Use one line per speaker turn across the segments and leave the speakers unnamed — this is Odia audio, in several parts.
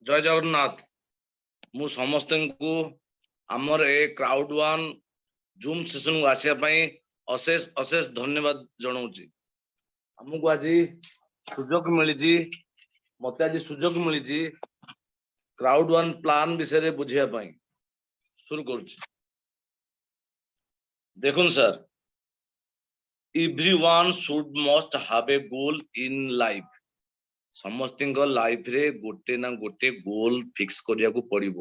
ଜୟ ଜଗନ୍ନାଥ। ମୁଁ ସମସ୍ତଙ୍କୁ ଆମର ଏ କ୍ରାଉଡ ୱାନ୍ ଜୁମ୍ ସେସନକୁ ଆସିବା ପାଇଁ ଅଶେଷ ଅଶେଷ ଧନ୍ୟବାଦ ଜଣାଉଛି। ଆମକୁ ଆଜି ସୁଯୋଗ ମିଳିଛି, ମତେ ଆଜି ସୁଯୋଗ ମିଳିଛି କ୍ରାଉଡ ୱାନ୍ ପ୍ଲାନ୍ ବିଷୟରେ ବୁଝିବା ପାଇଁ। ଶୁରୁ କରୁଛି। ଦେଖନ୍ତୁ sir, everyone should must have a goal in life. ସମସ୍ତିଙ୍କ ଲାଇଫରେ ଗୋଟେ ନା ଗୋଟେ ଗୋଲ ଫିକ୍ସ କରିବାକୁ ପଡିବ,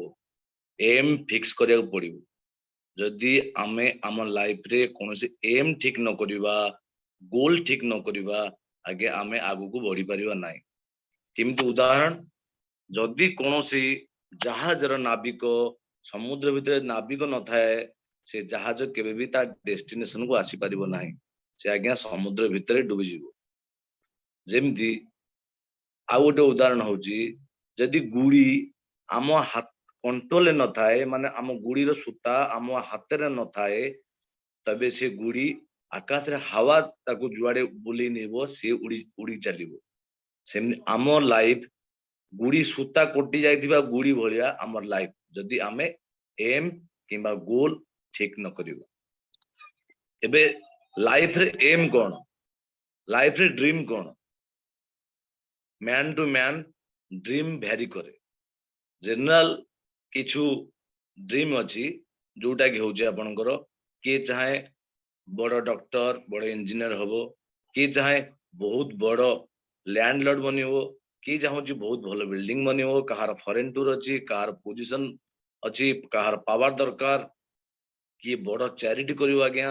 ଏମ୍ ଫିକ୍ସ କରିବାକୁ ପଡିବ। ଯଦି ଆମେ ଆମ ଲାଇଫରେ କୌଣସି ଏମ୍ ଠିକ ନ କରିବା, ଗୋଲ ଠିକ ନ କରିବା, ଆଗେ ଆମେ ଆଗକୁ ବଢି ପାରିବା ନାହିଁ। କେମିତି ଉଦାହରଣ, ଯଦି କୌଣସି ଜାହାଜର ନାବିକ ସମୁଦ୍ର ଭିତରେ ନାବିକ ନଥାଏ, ସେ ଜାହାଜ କେବେ ବି ତା ଡେଷ୍ଟିନେସନକୁ ଆସିପାରିବ ନାହିଁ। ସେ ଆଜ୍ଞା ସମୁଦ୍ର ଭିତରେ ଡୁବିଯିବ। ଯେମିତି ଆଉ ଗୋଟେ ଉଦାହରଣ ହଉଛି, ଯଦି ଗୁଡି ଆମ ହାତ କଣ୍ଟ୍ରୋଲରେ ନଥାଏ, ମାନେ ଆମ ଗୁଡିର ସୂତା ଆମ ହାତରେ ନଥାଏ, ତେବେ ସେ ଗୁଡି ଆକାଶରେ ହାୱା ତାକୁ ଯୁଆଡେ ବୁଲେଇ ନେବ, ସିଏ ଉଡି ଉଡି ଚାଲିବ। ସେମିତି ଆମ ଲାଇଫ ଗୁଡି ସୂତା କଟି ଯାଇଥିବା ଗୁଡି ଭଳିଆ ଆମର ଲାଇଫ, ଯଦି ଆମେ ଏମ୍ କିମ୍ବା ଗୋଲ ଠିକ ନ କରିବା। ଏବେ ଲାଇଫରେ ଏମ୍ କଣ? ଲାଇଫରେ ଡ୍ରିମ୍ କଣ? Man to man dream vary କରେ। ଜେନେରାଲ କିଛି ଡ୍ରିମ୍ ଅଛି, ଯୋଉଟା କି ହଉଛି ଆପଣଙ୍କର, କିଏ ଚାହେଁ ବଡ ଡକ୍ଟର, ବଡ ଇଞ୍ଜିନିୟର ହବ, କିଏ ଚାହେଁ ବହୁତ ବଡ ଲ୍ୟାଣ୍ଡଲର୍ଡ ବନିବ, କିଏ ଚାହୁଁଛି ବହୁତ ଭଲ ବିଲ୍ଡିଂ ବନିବ, କାହାର ଫରେନ ଟୁର ଅଛି, କାହାର ପୋଜିସନ ଅଛି, କାହାର ପାୱାର ଦରକାର, କିଏ ବଡ ଚ୍ୟାରିଟି କରିବ। ଆଜ୍ଞା,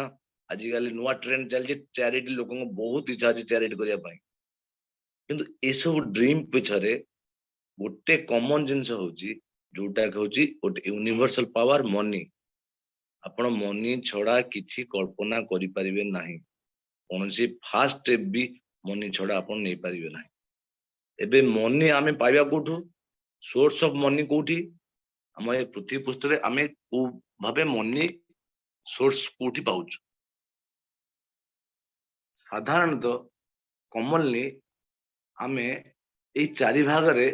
ଆଜିକାଲି ନୂଆ ଟ୍ରେଣ୍ଡ ଚାଲିଛି ଚ୍ୟାରିଟି। ଲୋକଙ୍କୁ ବହୁତ ଇଚ୍ଛା ଅଛି ଚ୍ୟାରିଟି କରିବା ପାଇଁ। କିନ୍ତୁ ଏସବୁ ଡ୍ରିମ୍ ପିଛରେ ଗୋଟେ କମନ ଜିନିଷ ହଉଛି, ଯୋଉଟା ହଉଛି ଗୋଟେ ୟୁନିଭର୍ସାଲ ପାୱାର, ମନି। ଆପଣ ମନି ଛଡା କିଛି କଳ୍ପନା କରିପାରିବେ ନାହିଁ। କୌଣସି ଫାଷ୍ଟ ଷ୍ଟେପ ବି ମନି ଛଡା ଆପଣ ନେଇପାରିବେ ନାହିଁ। ଏବେ ମନି ଆମେ ପାଇବା କୋଉଠୁ? ସୋର୍ସ ଅଫ ମନି କୋଉଠି? ଆମ ଏ ପୃଥିବୀ ପୃଷ୍ଠରେ ଆମେ କୋଉ ଭାବେ ମନି ସୋର୍ସ କୋଉଠି ପାଉଛୁ? ସାଧାରଣତଃ କମନଲି ଆମେ ଏଇ ଚାରି ଭାଗରେ,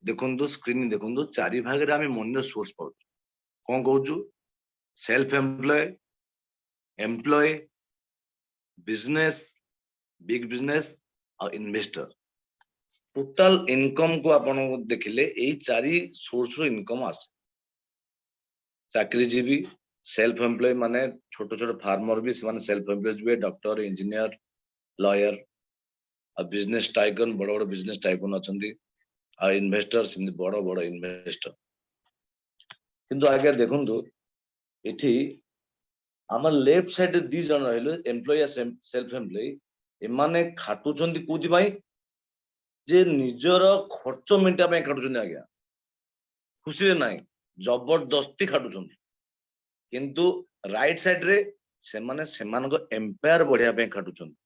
ଦେଖନ୍ତୁ, ସ୍କ୍ରିନ ଦେଖନ୍ତୁ, ଚାରି ଭାଗରେ ଆମେ ମନିର ସୋର୍ସ ପାଉଛୁ। କଣ କହୁଛୁ? Self employ, employ, business, big business ଆଉ ଇନଭେଷ୍ଟର। ଟୋଟାଲ ଇନକମ କୁ ଆପଣ ଦେଖିଲେ ଏଇ ଚାରି ସୋର୍ସ ରୁ ଇନକମ ଆସେ। ଚାକିରିଜୀବୀ, ସେଲ୍ଫ ଏମ୍ପ୍ଲୟ ମାନେ ଛୋଟ ଛୋଟ ଫାର୍ମର ବି ସେମାନେ ସେଲ୍ଫ ଏମ୍ପ୍ଲୟ ଯିବେ, ଡକ୍ଟର, ଇଞ୍ଜିନିୟର, ଲୟର ଆଉ ବିଜନେସ ଟାଇକନ, ବଡ ବଡ ବିଜନେସ ଟାଇକନ ଅଛନ୍ତି, ଆଉ ଇନଭେଷ୍ଟର, ସେମିତି ବଡ ବଡ ଇନଭେଷ୍ଟର। କିନ୍ତୁ ଆଜ୍ଞା ଦେଖନ୍ତୁ, ଏଠି ଆମର ଲେଫ୍ଟ ସାଇଡରେ ଦି ଜଣ ରହିଲେ, ଏମ୍ପ୍ଲୟ, ସେଲ୍ଫ ଏମ୍ପ୍ଲୟ। ଏମାନେ ଖାଟୁଛନ୍ତି କୋଉଥିପାଇଁ ଯେ ନିଜର ଖର୍ଚ୍ଚ ମେଣ୍ଟିବା ପାଇଁ ଖାଟୁଛନ୍ତି ଆଜ୍ଞା, ଖୁସିରେ ନାହିଁ, ଜବରଦସ୍ତି ଖାଟୁଛନ୍ତି। କିନ୍ତୁ ରାଇଟ ସାଇଡରେ ସେମାନେ ସେମାନଙ୍କ ଏମ୍ପାୟାର ବଢିବା ପାଇଁ ଖାଟୁଛନ୍ତି।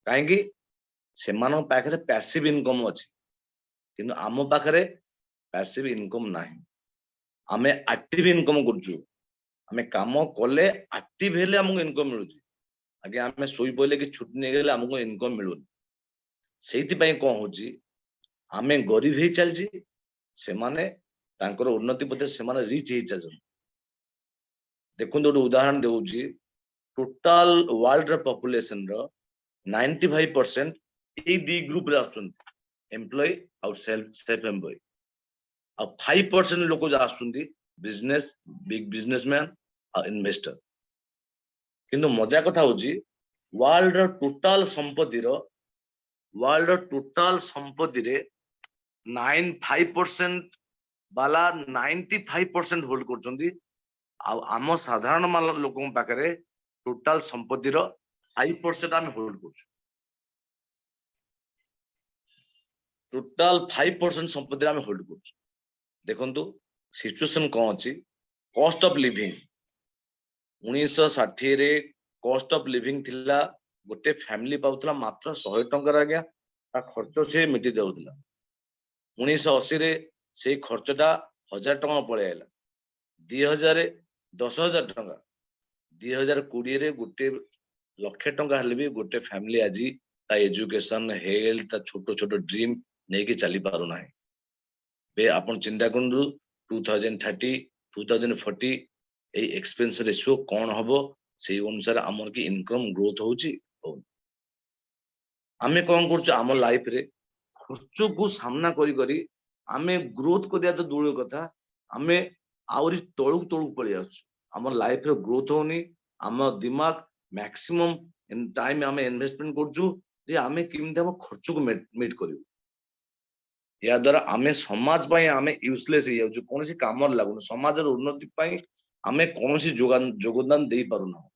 କାହିଁକି? ସେମାନଙ୍କ ପାଖରେ ପ୍ୟାସିଭ ଇନକମ ଅଛି, କିନ୍ତୁ ଆମ ପାଖରେ ପ୍ୟାସିଭ ଇନକମ ନାହିଁ। ଆମେ ଆକ୍ଟିଭ ଇନକମ କରୁଛୁ। ଆମେ କାମ କଲେ, ଆକ୍ଟିଭ ହେଲେ ଆମକୁ ଇନକମ ମିଳୁଛି ଆଜ୍ଞା। ଆମେ ଶୋଇ ପଇଲେ କି ଛୁଟି ନେଇଗଲେ ଆମକୁ ଇନକମ ମିଳୁନି। ସେଇଥିପାଇଁ କଣ ହଉଛି, ଆମେ ଗରିବ ହେଇ ଚାଲିଛି, ସେମାନେ ତାଙ୍କର ଉନ୍ନତି ପଥରେ ସେମାନେ ରିଚ୍ ହେଇ ଚାଲିଛନ୍ତି। ଦେଖନ୍ତୁ, ଗୋଟେ ଉଦାହରଣ ଦେଉଛି। ଟୋଟାଲ ୱାର୍ଲଡ ର ପପୁଲେସନ ର 95% ଏଇ ଦି ଗ୍ରୁପରେ ଆସୁଛନ୍ତି, ଏମ୍ପ୍ଲୟ ଆଉ ସେଲ୍ଫ ସେଲ୍ଫ ଏମ୍ପ୍ଲୟ। ଆଉ 5% ଲୋକ ଯାହା ଆସୁଛନ୍ତି ବିଜନେସ, ବିଗ ବିଜନେସମ୍ୟାନ ଆଉ ଇନଭେଷ୍ଟର। କିନ୍ତୁ ମଜା କଥା ହଉଛି, ୱାର୍ଲଡ ର ଟୋଟାଲ ସମ୍ପତ୍ତିରେ 95% ବାଲା 95% ହୋଲ୍ଡ କରୁଛନ୍ତି, ଆଉ ଆମ ସାଧାରଣ ମାଲ ଲୋକଙ୍କ ପାଖରେ ଟୋଟାଲ ସମ୍ପତ୍ତିର 5% ଆମେ ହୋଲ୍ଡ କରୁଛୁ। ଟୋଟାଲ 5% ସମ୍ପତ୍ତିରେ ଆମେ ହୋଲ୍ଡ କରୁଛୁ। ଦେଖନ୍ତୁ ସିଚୁଏସନ କଣ ଅଛି। କଷ୍ଟ ଅଫ ଲିଭିଂ, 1960ରେ କଷ୍ଟ ଅଫ ଲିଭିଂ ଥିଲା, ଗୋଟେ ଫ୍ୟାମିଲି ପାଉଥିଲା ମାତ୍ର 100 ଟଙ୍କାର ଆଜ୍ଞା, ତା ଖର୍ଚ୍ଚ ସେ ମେଣ୍ଟି ଦଉଥିଲା। 1980ରେ ସେଇ ଖର୍ଚ୍ଚଟା 1000 ଟଙ୍କା ପଳେଇ ଆଇଲା। 2000 10,000 ଟଙ୍କା। 2020ରେ ଗୋଟେ ଲକ୍ଷେ ଟଙ୍କା ହେଲେ ବି ଗୋଟେ ଫ୍ୟାମିଲି ଆଜି ତା ଏଜୁକେସନ, ହେଲ୍ଥ, ତା ଛୋଟ ଛୋଟ ଡ୍ରିମ୍ ନେଇକି ଚାଲି ପାରୁନାହିଁ। ଆପଣ ଚିନ୍ତା କରନ୍ତୁ, 2030, 2040 ଏଇ ଏକ୍ସପେନ୍ସ ରେସିଓ କଣ ହବ? ସେଇ ଅନୁସାରେ ଆମର କି ଇନକମ ଗ୍ରୋଥ ହଉଛି, ହଉନି? ଆମେ କଣ କରୁଛୁ? ଆମ ଲାଇଫରେ ଖର୍ଚ୍ଚକୁ ସାମ୍ନା କରି କରି ଆମେ ଗ୍ରୋଥ କରିବା ତ ଦୂର କଥା, ଆମେ ଆହୁରି ତଳକୁ ତଳକୁ ପଳେଇ ଆସୁଛୁ। ଆମ ଲାଇଫରେ ଗ୍ରୋଥ ହଉନି। ଆମ ଦିମାଗ ମ୍ୟାକ୍ସିମମ୍ ଟାଇମ ଆମେ ଇନଭେଷ୍ଟମେଣ୍ଟ କରୁଛୁ ଯେ ଆମେ କେମିତି ଆମ ଖର୍ଚ୍ଚକୁ ମିଟ୍ କରିବୁ। ଏହା ଦ୍ୱାରା ଆମେ ସମାଜ ପାଇଁ ଆମେ ୟୁଜଲେସ୍ ହେଇଯାଉଛୁ, କୌଣସି କାମରେ ଲାଗୁନି। ସମାଜର ଉନ୍ନତି ପାଇଁ ଆମେ କୌଣସି ଯୋଗଦାନ ଦେଇପାରୁନାହୁଁ।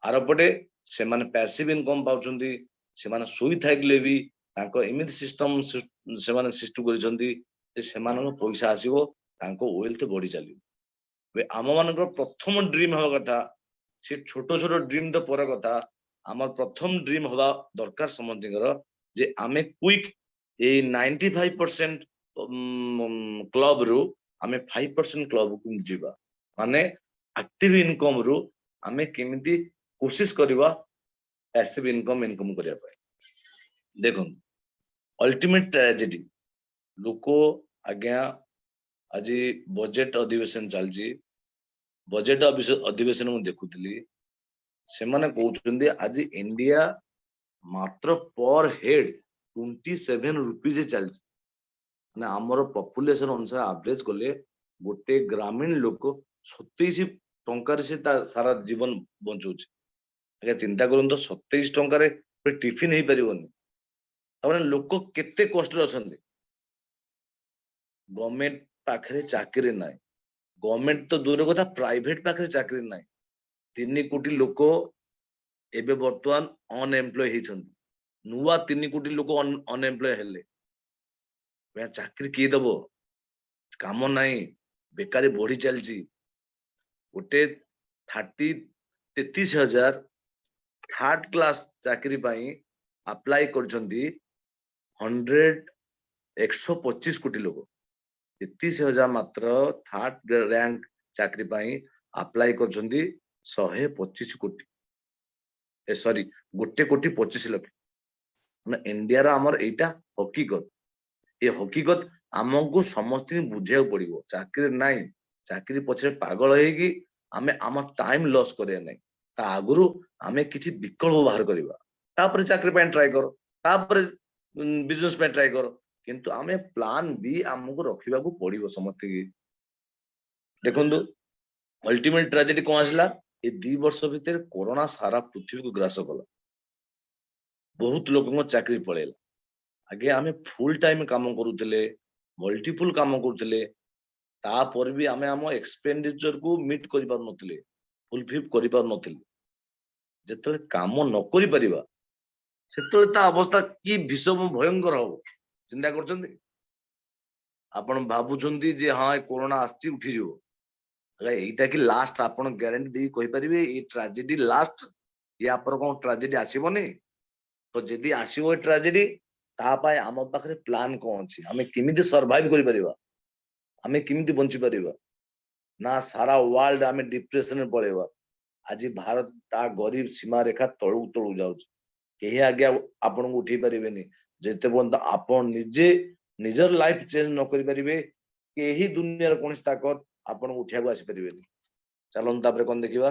ଆରପଟେ ସେମାନେ ପ୍ୟାସିଭ ଇନକମ ପାଉଛନ୍ତି। ସେମାନେ ଶୋଇଥାଇଲେ ବି ତାଙ୍କ ଏମିତି ସିଷ୍ଟମ ସେମାନେ ସୃଷ୍ଟି କରିଛନ୍ତି ଯେ ସେମାନଙ୍କ ପଇସା ଆସିବ, ତାଙ୍କ ୱେଲ୍ଥ ବଢି ଚାଲିବ। ଏବେ ଆମ ମାନଙ୍କର ପ୍ରଥମ ଡ୍ରିମ୍ ହବା କଥା, ସେ ଛୋଟ ଛୋଟ ଡ୍ରିମ୍ ତ ପର କଥା, ଆମର ପ୍ରଥମ ଡ୍ରିମ୍ ହବା ଦରକାର ସମସ୍ତଙ୍କର ଯେ ଆମେ କୁଇକ୍ ଏଇ 95% କ୍ଲବ ରୁ ଆମେ 5% କ୍ଲବକୁ ଯିବା। ମାନେ ଆକ୍ଟିଭ ଇନକମ ରୁ ଆମେ କେମିତି କୋଶିଶ କରିବା ପ୍ୟାସିଭ ଇନକମ ଇନକମ କରିବା ପାଇଁ। ଦେଖନ୍ତୁ, ଅଲ୍ଟିମେଟ ଟ୍ରାଜେଡି ଲୋକ ଆଜ୍ଞା, ଆଜି ବଜେଟ ଅଧିବେଶନ ଚାଲିଛି। ବଜେଟ ଅଧିବେଶନ ମୁଁ ଦେଖୁଥିଲି, ସେମାନେ କହୁଛନ୍ତି ଆଜି ଇଣ୍ଡିଆ ମାତ୍ର ପର ହେଡ 27 ରୁପିଜ ଚାଲିଛି। ମାନେ ଆମର ପପୁଲେସନ ଅନୁସାରେ ଆଭରେଜ କଲେ ଗୋଟେ ଗ୍ରାମୀଣ ଲୋକ 27 ଟଙ୍କାରେ ସେ ତା ସାରା ଜୀବନ ବଞ୍ଚଉଛି। ଆଜ୍ଞା, ଚିନ୍ତା କରନ୍ତୁ, 27 ଟଙ୍କାରେ ଗୋଟେ ଟିଫିନ ହେଇପାରିବନି। ତାମାନେ ଲୋକ କେତେ କଷ୍ଟରେ ଅଛନ୍ତି। ଗଭର୍ଣମେଣ୍ଟ ପାଖରେ ଚାକିରି ନାହିଁ, ଗଭର୍ଣମେଣ୍ଟ ତ ଦୂର କଥା, ପ୍ରାଇଭେଟ ପାଖରେ ଚାକିରି ନାହିଁ। 3 କୋଟି ଲୋକ ଏବେ ବର୍ତ୍ତମାନ ଅନଏମ୍ପ୍ଲୟ ହେଇଛନ୍ତି। ନୂଆ 3 କୋଟି ଲୋକ ଅନଏମ୍ପ୍ଲୟ ହେଲେ ଚାକିରି କିଏ ଦବ? କାମ ନାହିଁ, ବେକାରୀ ବଢି ଚାଲିଛି। ଗୋଟେ 33,000 ଥାର୍ଡ କ୍ଲାସ ଚାକିରି ପାଇଁ ଆପ୍ଲାଏ କରିଛନ୍ତି 125 କୋଟି ଲୋକ। 33,000 ମାତ୍ର ଥାର୍ଡ ରାଙ୍କ ଚାକିରି ପାଇଁ ଆପ୍ଲାଏ କରିଛନ୍ତି 125 କୋଟି, ଏ ସରି, 1 କୋଟି 25 ଲକ୍ଷ। ମାନେ ଇଣ୍ଡିଆର ଆମର ଏଇଟା ହକିକତ। ଏ ହକିକତ ଆମକୁ ସମସ୍ତଙ୍କୁ ବୁଝିବାକୁ ପଡିବ। ଚାକିରି ନାହିଁ, ଚାକିରି ପଛରେ ପାଗଳ ହେଇକି ଆମେ ଆମ ଟାଇମ ଲସ୍ କରିବା ନାହିଁ। ତା ଆଗରୁ ଆମେ କିଛି ବିକଳ୍ପ ବାହାର କରିବା। ତାପରେ ଚାକିରି ପାଇଁ ଟ୍ରାଏ କର, ତାପରେ ବିଜନେସ ପାଇଁ ଟ୍ରାଏ କର, କିନ୍ତୁ ଆମେ ପ୍ଲାନ ବି ଆମକୁ ରଖିବାକୁ ପଡିବ ସମସ୍ତଙ୍କୁ। ଦେଖନ୍ତୁ, ଅଲ୍ଟିମେଟ ଟ୍ରାଜେଡି କଣ ଆସିଲା? ଏ 2 ବର୍ଷ ଭିତରେ କରୋନା ସାରା ପୃଥିବୀକୁ ଗ୍ରାସ କଲା। ବହୁତ ଲୋକଙ୍କ ଚାକିରି ପଳେଇଲା। ଆଗେ ଆମେ ଫୁଲ ଟାଇମ କାମ କରୁଥିଲେ, ମଲ୍ଟିପୁଲ କାମ କରୁଥିଲେ, ତାପରେ ବି ଆମେ ଆମ ଏକ୍ସପେଣ୍ଡିଚର କୁ ମିଟ୍ କରିପାରୁନଥିଲେ, ଫୁଲଫିଲ କରିପାରୁନଥିଲେ। ଯେତେବେଳେ କାମ ନ କରିପାରିବା, ସେତେବେଳେ ତା ଅବସ୍ଥା କି ଭୀଷଣ ଭୟଙ୍କର ହବ, ଚିନ୍ତା କରୁଛନ୍ତି? ଆପଣ ଭାବୁଛନ୍ତି ଯେ ହଁ, ଏ କରୋନା ଆସିଛି, ଉଠିଯିବ। ହେଲେ ଏଇଟା କି ଲାଷ୍ଟ? ଆପଣ ଗ୍ୟାରେଣ୍ଟି ଦେଇ କହିପାରିବେ ଏଇ ଟ୍ରାଜେଡି ଲାଷ୍ଟ? ୟା ପରେ କଣ ଟ୍ରାଜେଡି ଆସିବନି? ତ ଯଦି ଆସିବ ଏ ଟ୍ରାଜେଡି, ତା ପାଇଁ ଆମ ପାଖରେ ପ୍ଲାନ କଣ ଅଛି? ଆମେ କେମିତି ସର୍ଭାଇଭ କରିପାରିବା? ଆମେ କେମିତି ବଞ୍ଚି ପାରିବା? ନା ସାରା ୱାର୍ଲଡ ଆମେ ଡିପ୍ରେସନରେ ପଳେଇବା? ଆଜି ଭାରତ ତା ଗରିବ ସୀମା ରେଖା ତଳକୁ ତଳକୁ ଯାଉଛି। କେହି ଆଜ୍ଞା ଆପଣଙ୍କୁ ଉଠେଇ ପାରିବେନି। ଯେତେ ପର୍ଯ୍ୟନ୍ତ ଆପଣ ନିଜେ ନିଜର ଲାଇଫ ଚେଞ୍ଜ ନ କରିପାରିବେ, କେହି ଦୁନିଆର କୌଣସି ତାକତ ଆପଣଙ୍କୁ ଉଠେଇବାକୁ ଆସିପାରିବେନି। ଚାଲନ୍ତୁ, ତାପରେ କଣ ଦେଖିବା।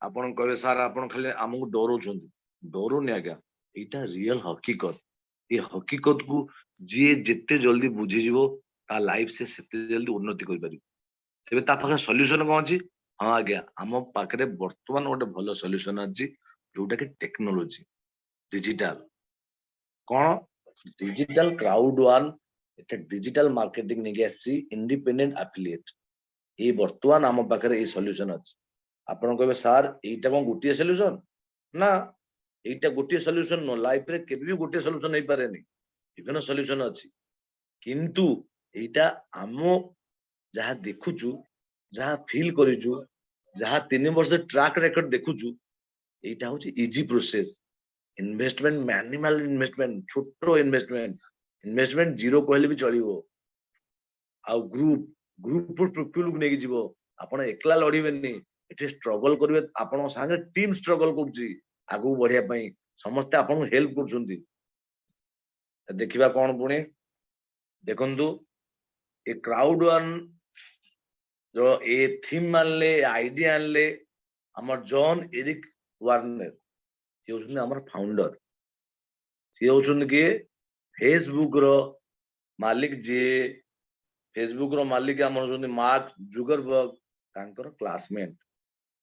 ଆପଣ କହିବେ, ସାର୍, ଆପଣ ଖାଲି ଆମକୁ ଡରଉଛନ୍ତି। ଡରୁନି ଆଜ୍ଞା, ଏଇଟା ରିଅଲ ହକିକତ। ଏ ହକିକତକୁ ଯିଏ ଯେତେ ଜଲ୍ଦି ବୁଝିଯିବ, ତା ଲାଇଫ ସେ ସେତେ ଜଲ୍ଦି ଉନ୍ନତି କରିପାରିବ। ତେବେ ତା ପାଖରେ ସଲ୍ୟୁସନ କଣ ଅଛି? ହଁ ଆଜ୍ଞା, ଆମ ପାଖରେ ବର୍ତ୍ତମାନ ଗୋଟେ ଭଲ ସଲ୍ୟୁସନ ଅଛି, ଯୋଉଟା କି ଟେକ୍ନୋଲୋଜି, ଡିଜିଟାଲ। କଣ? ଡିଜିଟାଲ କ୍ରାଉଡ ୱାନ୍ ଏତେ ଡିଜିଟାଲ ମାର୍କେଟିଂ ନେଇକି ଆସିଛି, ଇଣ୍ଡିପେଣ୍ଡେଣ୍ଟ ଆଫିଲିଏଟ। ଏଇ ବର୍ତ୍ତମାନ ଆମ ପାଖରେ ଏଇ ସଲ୍ୟୁସନ ଅଛି। ଆପଣ କହିବେ, ସାର୍, ଏଇଟା କଣ ଗୋଟିଏ ସଲ୍ୟୁସନ? ନା, ଏଇଟା ଗୋଟିଏ ସଲ୍ୟୁସନ ନୁହଁ। ଲାଇଫରେ କେବେ ବି ଗୋଟିଏ ସଲ୍ୟୁସନ ହେଇପାରେନି। ବିଭିନ୍ନ ସଲ୍ୟୁସନ ଅଛି। କିନ୍ତୁ ଏଇଟା ଆମ ଯାହା ଦେଖୁଛୁ, ଯାହା ଫିଲ୍ କରିଛୁ, ଯାହା 3 ବର୍ଷ ଟ୍ରାକ୍ ରେକର୍ଡ ଦେଖୁଛୁ, ଏଇଟା ହଉଛି easy process. Investment minimal investment, ଛୋଟ ଇନଭେଷ୍ଟମେଣ୍ଟ, ଇନଭେଷ୍ଟମେଣ୍ଟ ଜିରୋ କହିଲେ ବି ଚଳିବ। ଆଉ ଗ୍ରୁପ ଗ୍ରୁପ ପିପୁଲକୁ ନେଇକି ଯିବ। ଆପଣ ଏକଲା ଲଢିବେନି ଏଠି, ଷ୍ଟ୍ରଗଲ କରିବେ। ଆପଣଙ୍କ ସାଙ୍ଗରେ ଟିମ୍ ଷ୍ଟ୍ରଗଲ କରୁଛି ଆଗକୁ ବଢିବା ପାଇଁ। ସମସ୍ତେ ଆପଣଙ୍କୁ ହେଲ୍ପ କରୁଛନ୍ତି। ଦେଖିବା କଣ ପୁଣି। ଦେଖନ୍ତୁ, ଏ କ୍ରାଉଡ ୱାନ୍ ର ଏ ଥିମ୍ ଆଣିଲେ, ଆଇଡିଆ ଆଣିଲେ ଆମର ଜନ୍ ଏରିକ ୱାର୍ନର। ସିଏ ହଉଛନ୍ତି ଆମର ଫାଉଣ୍ଡର। ସିଏ ହଉଛନ୍ତି କିଏ? ଫେସବୁକ ର ମାଲିକ ଯିଏ, ଫେସବୁକ ର ମାଲିକ ଆମର ହଉଛନ୍ତି ମାର୍କ ଜୁଗରବର୍ଗ, ତାଙ୍କର କ୍ଲାସମେଟ,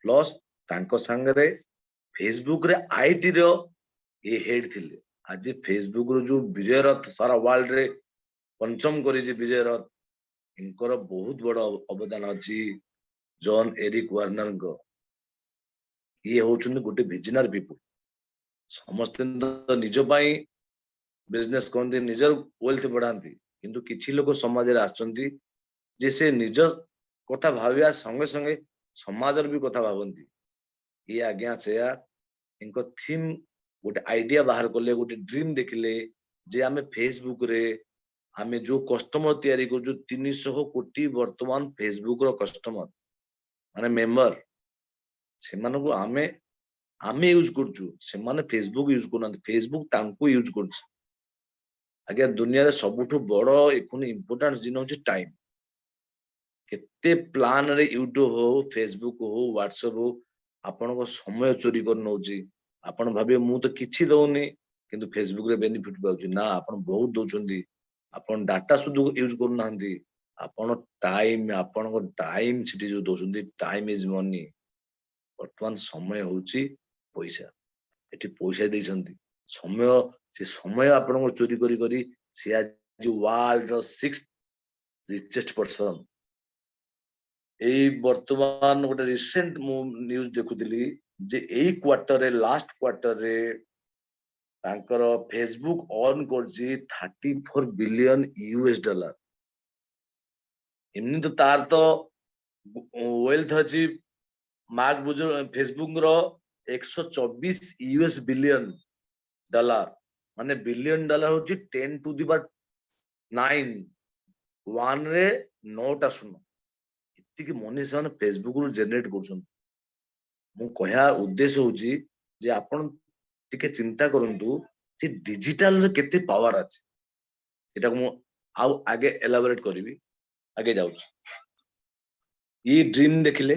ପ୍ଲସ ତାଙ୍କ ସାଙ୍ଗରେ ଫେସବୁକ ରେ IT ର ଏ ହେଡ ଥିଲେ। ଆଜି ଫେସବୁକ ର ଯୋଉ ବିଜୟ ରଥ ସାରା ୱାର୍ଲଡ ରେ ପଞ୍ଚମ କରିଛି ବିଜୟ ରଥ, ଙ୍କର ବହୁତ ବଡ ଅବଦାନ ଅଛି ଜନ୍ ଏରିକ ୱାର୍ନରଙ୍କ। ଇଏ ହଉଛନ୍ତି ଗୋଟେ ଭିଜନାରୀ ପିପୁଲ। ସମସ୍ତେ ତ ନିଜ ପାଇଁ ବିଜନେସ କରନ୍ତି, ନିଜର ୱେଲ୍ଥ ବଢାନ୍ତି, କିନ୍ତୁ କିଛି ଲୋକ ସମାଜରେ ଆସିଛନ୍ତି ଯେ ସେ ନିଜ କଥା ଭାବିବା ସଙ୍ଗେ ସଙ୍ଗେ ସମାଜର ବି କଥା ଭାବନ୍ତି। ଇଏ ଆଜ୍ଞା ସେୟା ଏଙ୍କ ଥିମ୍ ଗୋଟେ ଆଇଡିଆ ବାହାର କଲେ, ଗୋଟେ ଡ୍ରିମ୍ ଦେଖିଲେ ଯେ ଆମେ ଫେସବୁକ ରେ ଆମେ ଯୋଉ କଷ୍ଟମର ତିଆରି କରୁଛୁ, 300 କୋଟି ବର୍ତ୍ତମାନ ଫେସବୁକ ର କଷ୍ଟମର ମାନେ ମେମ୍ବର, ସେମାନଙ୍କୁ ଆମେ ୟୁଜ କରୁଛୁ। ସେମାନେ ଫେସବୁକ ୟୁଜ କରୁନାହାନ୍ତି, ଫେସବୁକ ତାଙ୍କୁ ୟୁଜ କରୁଛି। ଆଜ୍ଞା, ଦୁନିଆରେ ସବୁଠୁ ବଡ ଏଖୁନି ଇମ୍ପୋର୍ଟାଣ୍ଟ ଜିନିଷ ହଉଛି ଟାଇମ। କେତେ ପ୍ଲାନ ରେ ୟୁଟ୍ୟୁବ ହଉ, ଫେସବୁକ ହଉ, ହ୍ୱାଟ୍ସଆପ ହଉ, ଆପଣଙ୍କ ସମୟ ଚୋରି କରି ନଉଛି। ଆପଣ ଭାବିବେ ମୁଁ ତ କିଛି ଦଉନି, କିନ୍ତୁ ଫେସବୁକ ରେ ବେନିଫିଟ ପାଉଛି। ନା, ଆପଣ ବହୁତ ଦଉଛନ୍ତି। ଆପଣ ଡାଟା ସୁଧୁ ୟୁଜ କରୁନାହାନ୍ତି, ଆପଣ ଟାଇମ, ଆପଣଙ୍କ ଟାଇମ ସେଠି ଯୋଉ ଦଉଛନ୍ତି। Time is money. ବର୍ତ୍ତମାନ ସମୟ ହଉଛି ପଇସା। ଏଠି ପଇସା ଦେଇଛନ୍ତି, ସମୟ, ସେ ସମୟ ଆପଣଙ୍କ ଚୋରି କରି କରି ସେ ଆଜି ୱାର୍ଲଡ ର ସିକ୍ସ ରିଚେଷ୍ଟ ପର୍ସନ। ଏଇ ବର୍ତ୍ତମାନ ଗୋଟେ ରିସେଣ୍ଟ ମୁଁ ନ୍ୟୁଜ ଦେଖୁଥିଲି ଯେ ଏଇ କ୍ୱାର୍ଟରରେ, ଲାଷ୍ଟ କ୍ୱାର୍ଟରରେ ତାଙ୍କର ଫେସବୁକ ଅର୍ନ କରୁଛି 34 billion US dollar। ଏମିତି ତ ତାର ତ ୱେଲ୍ଥ ଅଛି ମାର୍କ ବୁଜ ଫେସବୁକ ର 124 ୟୁଏସ୍ ବିଲିୟନ ଡଲାର। ମାନେ ବିଲିୟନ ଡଲାର ହଉଛି 10 to the power 9, one ରେ ନଅଟା ଶୂନ। ଏତିକି ମନି ସେମାନେ ଫେସବୁକ ରୁ ଜେନେରେଟ କରୁଛନ୍ତି। ମୁଁ କହିବା ଉଦ୍ଦେଶ୍ୟ ହଉଛି ଯେ ଆପଣ ଟିକେ ଚିନ୍ତା କରନ୍ତୁ ଯେ ଡିଜିଟାଲରେ କେତେ ପାୱାର ଅଛି। ଏଟାକୁ ମୁଁ ଆଉ ଆଗେ ଏଲାବୋରେଟ କରିବି, ଆଗେ ଯାଉଛି। ଇଏ ଡ୍ରିମ୍ ଦେଖିଲେ,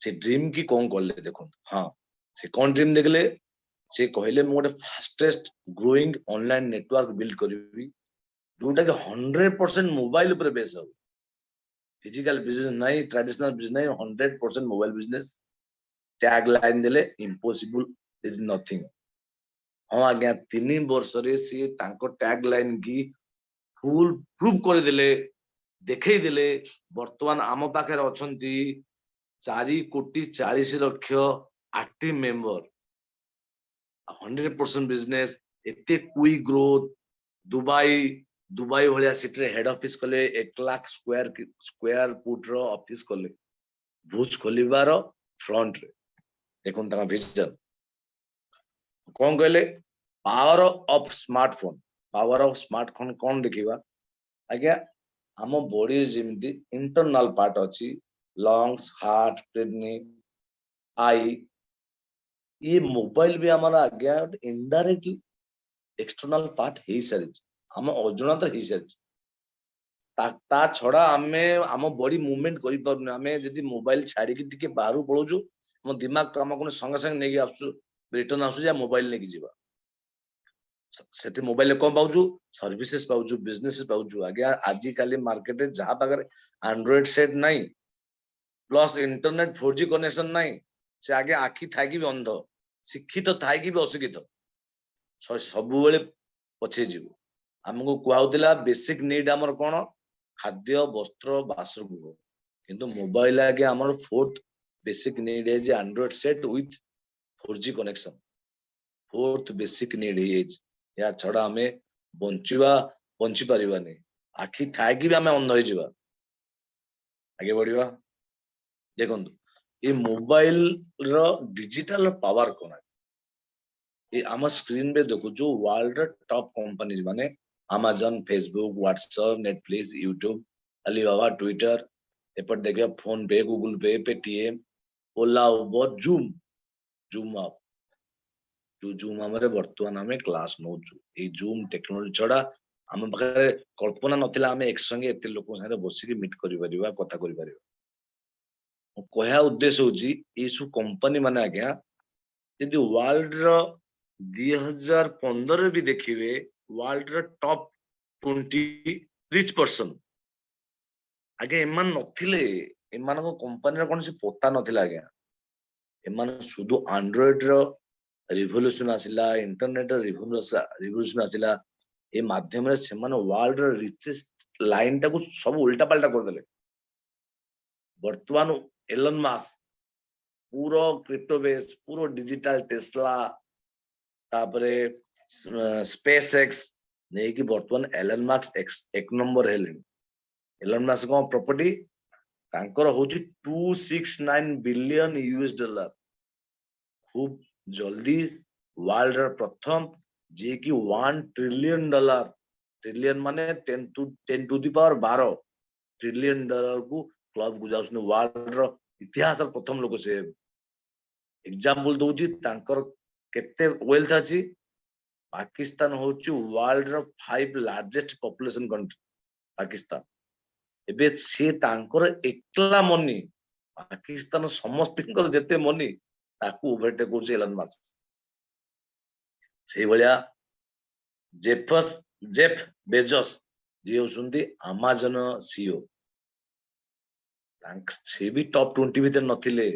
ସେ ଡ୍ରିମ୍ କି କଣ କଲେ ଦେଖନ୍ତୁ। ହଁ, ସେ କଣ ଡ୍ରିମ୍ ଦେଖିଲେ? ସେ କହିଲେ ମୁଁ ଗୋଟେ fastest growing online network build କରିବି, ଯୋଉଟା କି 100% ମୋବାଇଲ ଉପରେ ବେସ୍ ହବ। ଫିଜିକାଲ ବିଜନେସ ନାହିଁ, ଟ୍ରାଡିସନାଲ ବିଜନେସ ନାହିଁ, 100% ମୋବାଇଲ ବିଜନେସ। ଟ୍ୟାଗ ଲାଇନ ଦେଲେ, "Impossible is nothing"। ହଁ ଆଜ୍ଞା, 3 ବର୍ଷରେ ସିଏ ତାଙ୍କ ଟ୍ୟାଗ ଲାଇନ କି ଫୁଲ ପ୍ରୁଭ କରିଦେଲେ, ଦେଖେଇ ଦେଲେ। ବର୍ତ୍ତମାନ ଆମ ପାଖରେ ଅଛନ୍ତି 4 କୋଟି 40 ଲକ୍ଷ ଆକ୍ଟିଭ ମେମ୍ବର, 100% ବିଜନେସ, ଏତେ କୁଇକ ଗ୍ରୋଥ। ଦୁବାଇ ଭଳିଆ ସିଟିରେ ହେଡ ଅଫିସ କଲେ, 1 ଲାଖ ସ୍କୋୟାର ଫୁଟ ର ଅଫିସ କଲେ ବୁର୍ଜ ଖଲିଫାର ଫ୍ରଣ୍ଟରେ। ଦେଖନ୍ତୁ ତାଙ୍କ ଭିଜନ କଣ କହିଲେ, power of smartphone। Power of smartphone କଣ ଦେଖିବା ଆଜ୍ଞା। ଆମ ବଡି ଯେମିତି ଇଣ୍ଟରନାଲ ପାର୍ଟ ଅଛି, ଲଙ୍ଗସ, ହାର୍ଟ, କିଡନୀ, I, ଇଏ ମୋବାଇଲ ବି ଆମର ଆଜ୍ଞା ଇନଡାଇରେକ୍ଟଲି ଏକ୍ସଟର୍ନାଲ ପାର୍ଟ ହେଇସାରିଛି, ଆମ ଅଜାଣତରେ ହେଇସାରିଛି। ତା ଛଡା ଆମେ ଆମ ବଡି ମୁଭମେଣ୍ଟ କରିପାରୁନୁ। ଆମେ ଯଦି ମୋବାଇଲ ଛାଡିକି ଟିକେ ବାହାରକୁ ପଳଉଛୁ, ଆମ ଦିମାଗ କାମ କଣ, ସଙ୍ଗେ ସଙ୍ଗେ ନେଇକି ଆସୁଛୁ, ରିଟର୍ନ ଆସୁଛି, ମୋବାଇଲ ନେଇକି ଯିବା। ସେଠି ମୋବାଇଲରେ କଣ ପାଉଛୁ? ସର୍ଭିସେସ୍ ପାଉଛୁ, ବିଜନେସ ପାଉଛୁ। ଆଜ୍ଞା, ଆଜିକାଲି ମାର୍କେଟରେ ଯାହା ପାଖରେ ଆଣ୍ଡ୍ରଏଡ ସେଟ୍ ନାହିଁ, ପ୍ଲସ ଇଣ୍ଟରନେଟ 4G connection ନାହିଁ, ସେ ଆଗେ ଆଖି ଥାଇକି ବି ଅନ୍ଧ, ଶିକ୍ଷିତ ଥାଇକି ବି ଅଶିକ୍ଷିତ, ସବୁବେଳେ ପଛେଇ ଯିବ। ଆମକୁ କୁହାହଉଥିଲା ବେସିକ ନିଡ୍ ଆମର କଣ? ଖାଦ୍ୟ, ବସ୍ତ୍ର, ବାସଗୃହ। କିନ୍ତୁ ମୋବାଇଲ ଆଗେ ଆମର ଫୋର୍ଥ ବେସିକ ନିଡ୍ ହେଇଛି। Android set with 4G connection fourth basic need ହେଇଯାଇଛି। ଏହା ଛଡା ଆମେ ବଞ୍ଚି ପାରିବାନି। ଆଖି ଥାଇକି ବି ଆମେ ଅନ୍ଧ ହେଇଯିବା। ଆଗେ ବଢିବା। ଦେଖନ୍ତୁ, ଏଇ ମୋବାଇଲ ର ଡିଜିଟାଲ ପାୱାର କଣ? ଏ ଆମ ସ୍କ୍ରିନରେ ଦେଖୁଛୁ ୱାର୍ଲଡ ର ଟପ୍ କମ୍ପାନୀ ମାନେ Amazon, Facebook, WhatsApp, Netflix, YouTube, Alibaba, Twitter. ଏପଟେ ଦେଖିବା phone pay, Google pay, Paytm, Ola, Uber, zoom, zoom app. ଯୋଉ ଜୁମ୍ ଆମରେ ବର୍ତ୍ତମାନ ଆମେ କ୍ଲାସ ନଉଛୁ, ଏଇ ଜୁମ୍ ଟେକ୍ନୋଲୋଜି ଛଡା ଆମ ପାଖରେ କଳ୍ପନା ନଥିଲା, ଆମେ ଏକ ସଙ୍ଗେ ଏତେ ଲୋକଙ୍କ ସାଙ୍ଗରେ ବସିକି ମିଟ୍ କରିପାରିବା, କଥା କରିପାରିବା। ମୁଁ କହିବା ଉଦ୍ଦେଶ୍ୟ ହଉଛି, ଏଇ ସବୁ କମ୍ପାନୀ ମାନେ ଆଜ୍ଞା, ଯଦି ୱାର୍ଲଡ ର 2015ରେ ବି ଦେଖିବେ, ୱାର୍ଲଡ ର ଟପ୍ 20 ରିଚ୍ ପର୍ସନ ଆଜ୍ଞା, ଏମାନେ ନଥିଲେ। ଏମାନଙ୍କ କମ୍ପାନୀର କୌଣସି ପତା ନଥିଲା ଆଜ୍ଞା। ଏମାନେ ସୁଧୁ ଆଣ୍ଡ୍ରଏଡ ର ରିଭଲ୍ୟୁସନ ଆସିଲା, ଇଣ୍ଟରନେଟ ର ରିଭଲ୍ୟୁସନ ଆସିଲା, ଏ ମାଧ୍ୟମରେ ସେମାନେ ୱାର୍ଲଡ ର ରିଚେଷ୍ଟ ଲାଇନ ଟାକୁ ସବୁ ଉଲ୍ଟା ପାଲ୍ଟା କରିଦେଲେ। ବର୍ତ୍ତମାନ ଏଲନ ମସ୍କ ପୁରା କ୍ରିପ୍ଟୋ ବେସ୍, ପୁରା ଡିଜିଟାଲ, ଟେସ୍ଲା, ତାପରେ ସ୍ପେସ ଏକ୍ସ ନେଇକି ବର୍ତ୍ତମାନ ଏଲନ ମସ୍କ ଏକ ନମ୍ବର ହେଲେଣି। ଏଲନ ମସ୍କ କଣ ପ୍ରପର୍ଟି ତାଙ୍କର ହଉଛି 269 billion US dollar। ଖୁବ ଜଲ୍ଦି ୱାର୍ଲଡ ର ପ୍ରଥମ ଯିଏକି 1 ଟ୍ରିଲିୟନ ଡଲାର, ଟ୍ରିଲିୟନ ମାନେ 10 to the power 12 trillion dollar କୁ କ୍ଲବ କୁ ଯାଉଛନ୍ତି। ୱାର୍ଲଡ ର ଇତିହାସର ପ୍ରଥମ ଲୋକ ସେ। ଏକ୍ଜାମ୍ପଲ ଦଉଛି, ତାଙ୍କର କେତେ ୱେଲ୍ଥ ଅଛି। ପାକିସ୍ତାନ ହଉଛି ୱାର୍ଲଡ ର five largest population country Pakistan. ଏବେ ସେ ତାଙ୍କର ଏକଲା ମନି, ପାକିସ୍ତାନ ସମସ୍ତଙ୍କର ଯେତେ ମନି, ତାକୁ ଓଭରଟେକ୍ କରୁଛି ଏଲନ ମସ୍କ। ସେଇଭଳିଆ ଜେଫ୍ ବେଜସ୍, ଯିଏ ହଉଛନ୍ତି ଆମାଜନ ସିଇଓ, ତାଙ୍କ ସେ ବି ଟପ୍ 20 ଭିତରେ ନଥିଲେ।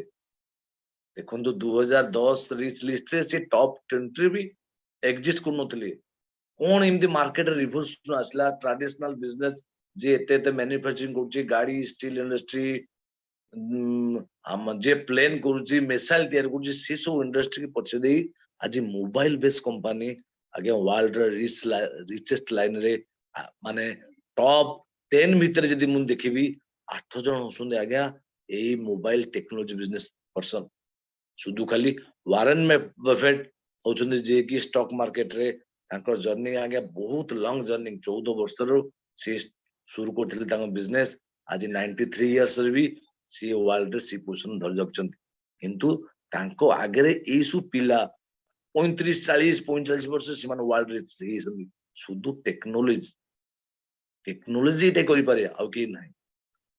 ଦେଖନ୍ତୁ, 2010 ରିଚ୍ ଲିଷ୍ଟରେ ସେ ଟପ୍ 20 ବି ଏକ୍ଜିଷ୍ଟ କରୁନଥିଲେ। କଣ ଏମିତି ମାର୍କେଟରେ ରିଭଲ୍ୟୁସନ ଆସିଲା? ଟ୍ରାଡିସନାଲ ବିଜନେସ ଯିଏ ଏତେ ଏତେ ମ୍ୟାନୁଫ୍ୟାକ୍ଚରିଂ କରୁଛି, ଗାଡି, ଷ୍ଟିଲ ଇଣ୍ଡଷ୍ଟ୍ରି, ଆମ ଯିଏ ପ୍ଲେନ କରୁଛି, ମିସାଇଲ ତିଆରି କରୁଛି, ସେ ସବୁ ଇଣ୍ଡଷ୍ଟ୍ରି ପଛେ ଦେଇ ଆଜି ମୋବାଇଲ ବେସ୍ କମ୍ପାନୀ ଆଜ୍ଞା ୱାର୍ଲଡ ର ରିଚେଷ୍ଟ ଲାଇନରେ, ମାନେ ଟପ୍ 10 ଭିତରେ ଯଦି ମୁଁ ଦେଖିବି, ଆଠ ଜଣ ହଉଛନ୍ତି ଆଜ୍ଞା ଏଇ ମୋବାଇଲ ଟେକ୍ନୋଲୋଜି ବିଜନେସ ପର୍ସନ। ସୁଧୁ ଖାଲି ୱାରେନ ବଫେଟ ହଉଛନ୍ତି, ଯିଏକି ଷ୍ଟକ୍ ମାର୍କେଟରେ ତାଙ୍କର ଜର୍ଣ୍ଣି ଆଜ୍ଞା ବହୁତ ଲଙ୍ଗ ଜର୍ଣ୍ଣି। 14 ବର୍ଷରୁ ସିଏ ସୁରୁ କରିଥିଲେ ତାଙ୍କ ବିଜନେସ। ଆଜି 93 ଇୟର୍ସରେ ବି ସିଏ ୱାର୍ଲଡରେ ସି ପୋଜିସନ ଧରି ରଖିଛନ୍ତି। କିନ୍ତୁ ତାଙ୍କ ଆଗରେ ଏଇ ସବୁ ପିଲା 35, 40, 45 ବର୍ଷ, ସେମାନେ ୱାର୍ଲଡ ହେଇଯାଇଛନ୍ତି। ସୁଧୁ ଟେକ୍ନୋଲୋଜି, ଟେକ୍ନୋଲୋଜି ଏଇଟା କରିପାରେ, ଆଉ କେହି ନାହିଁ।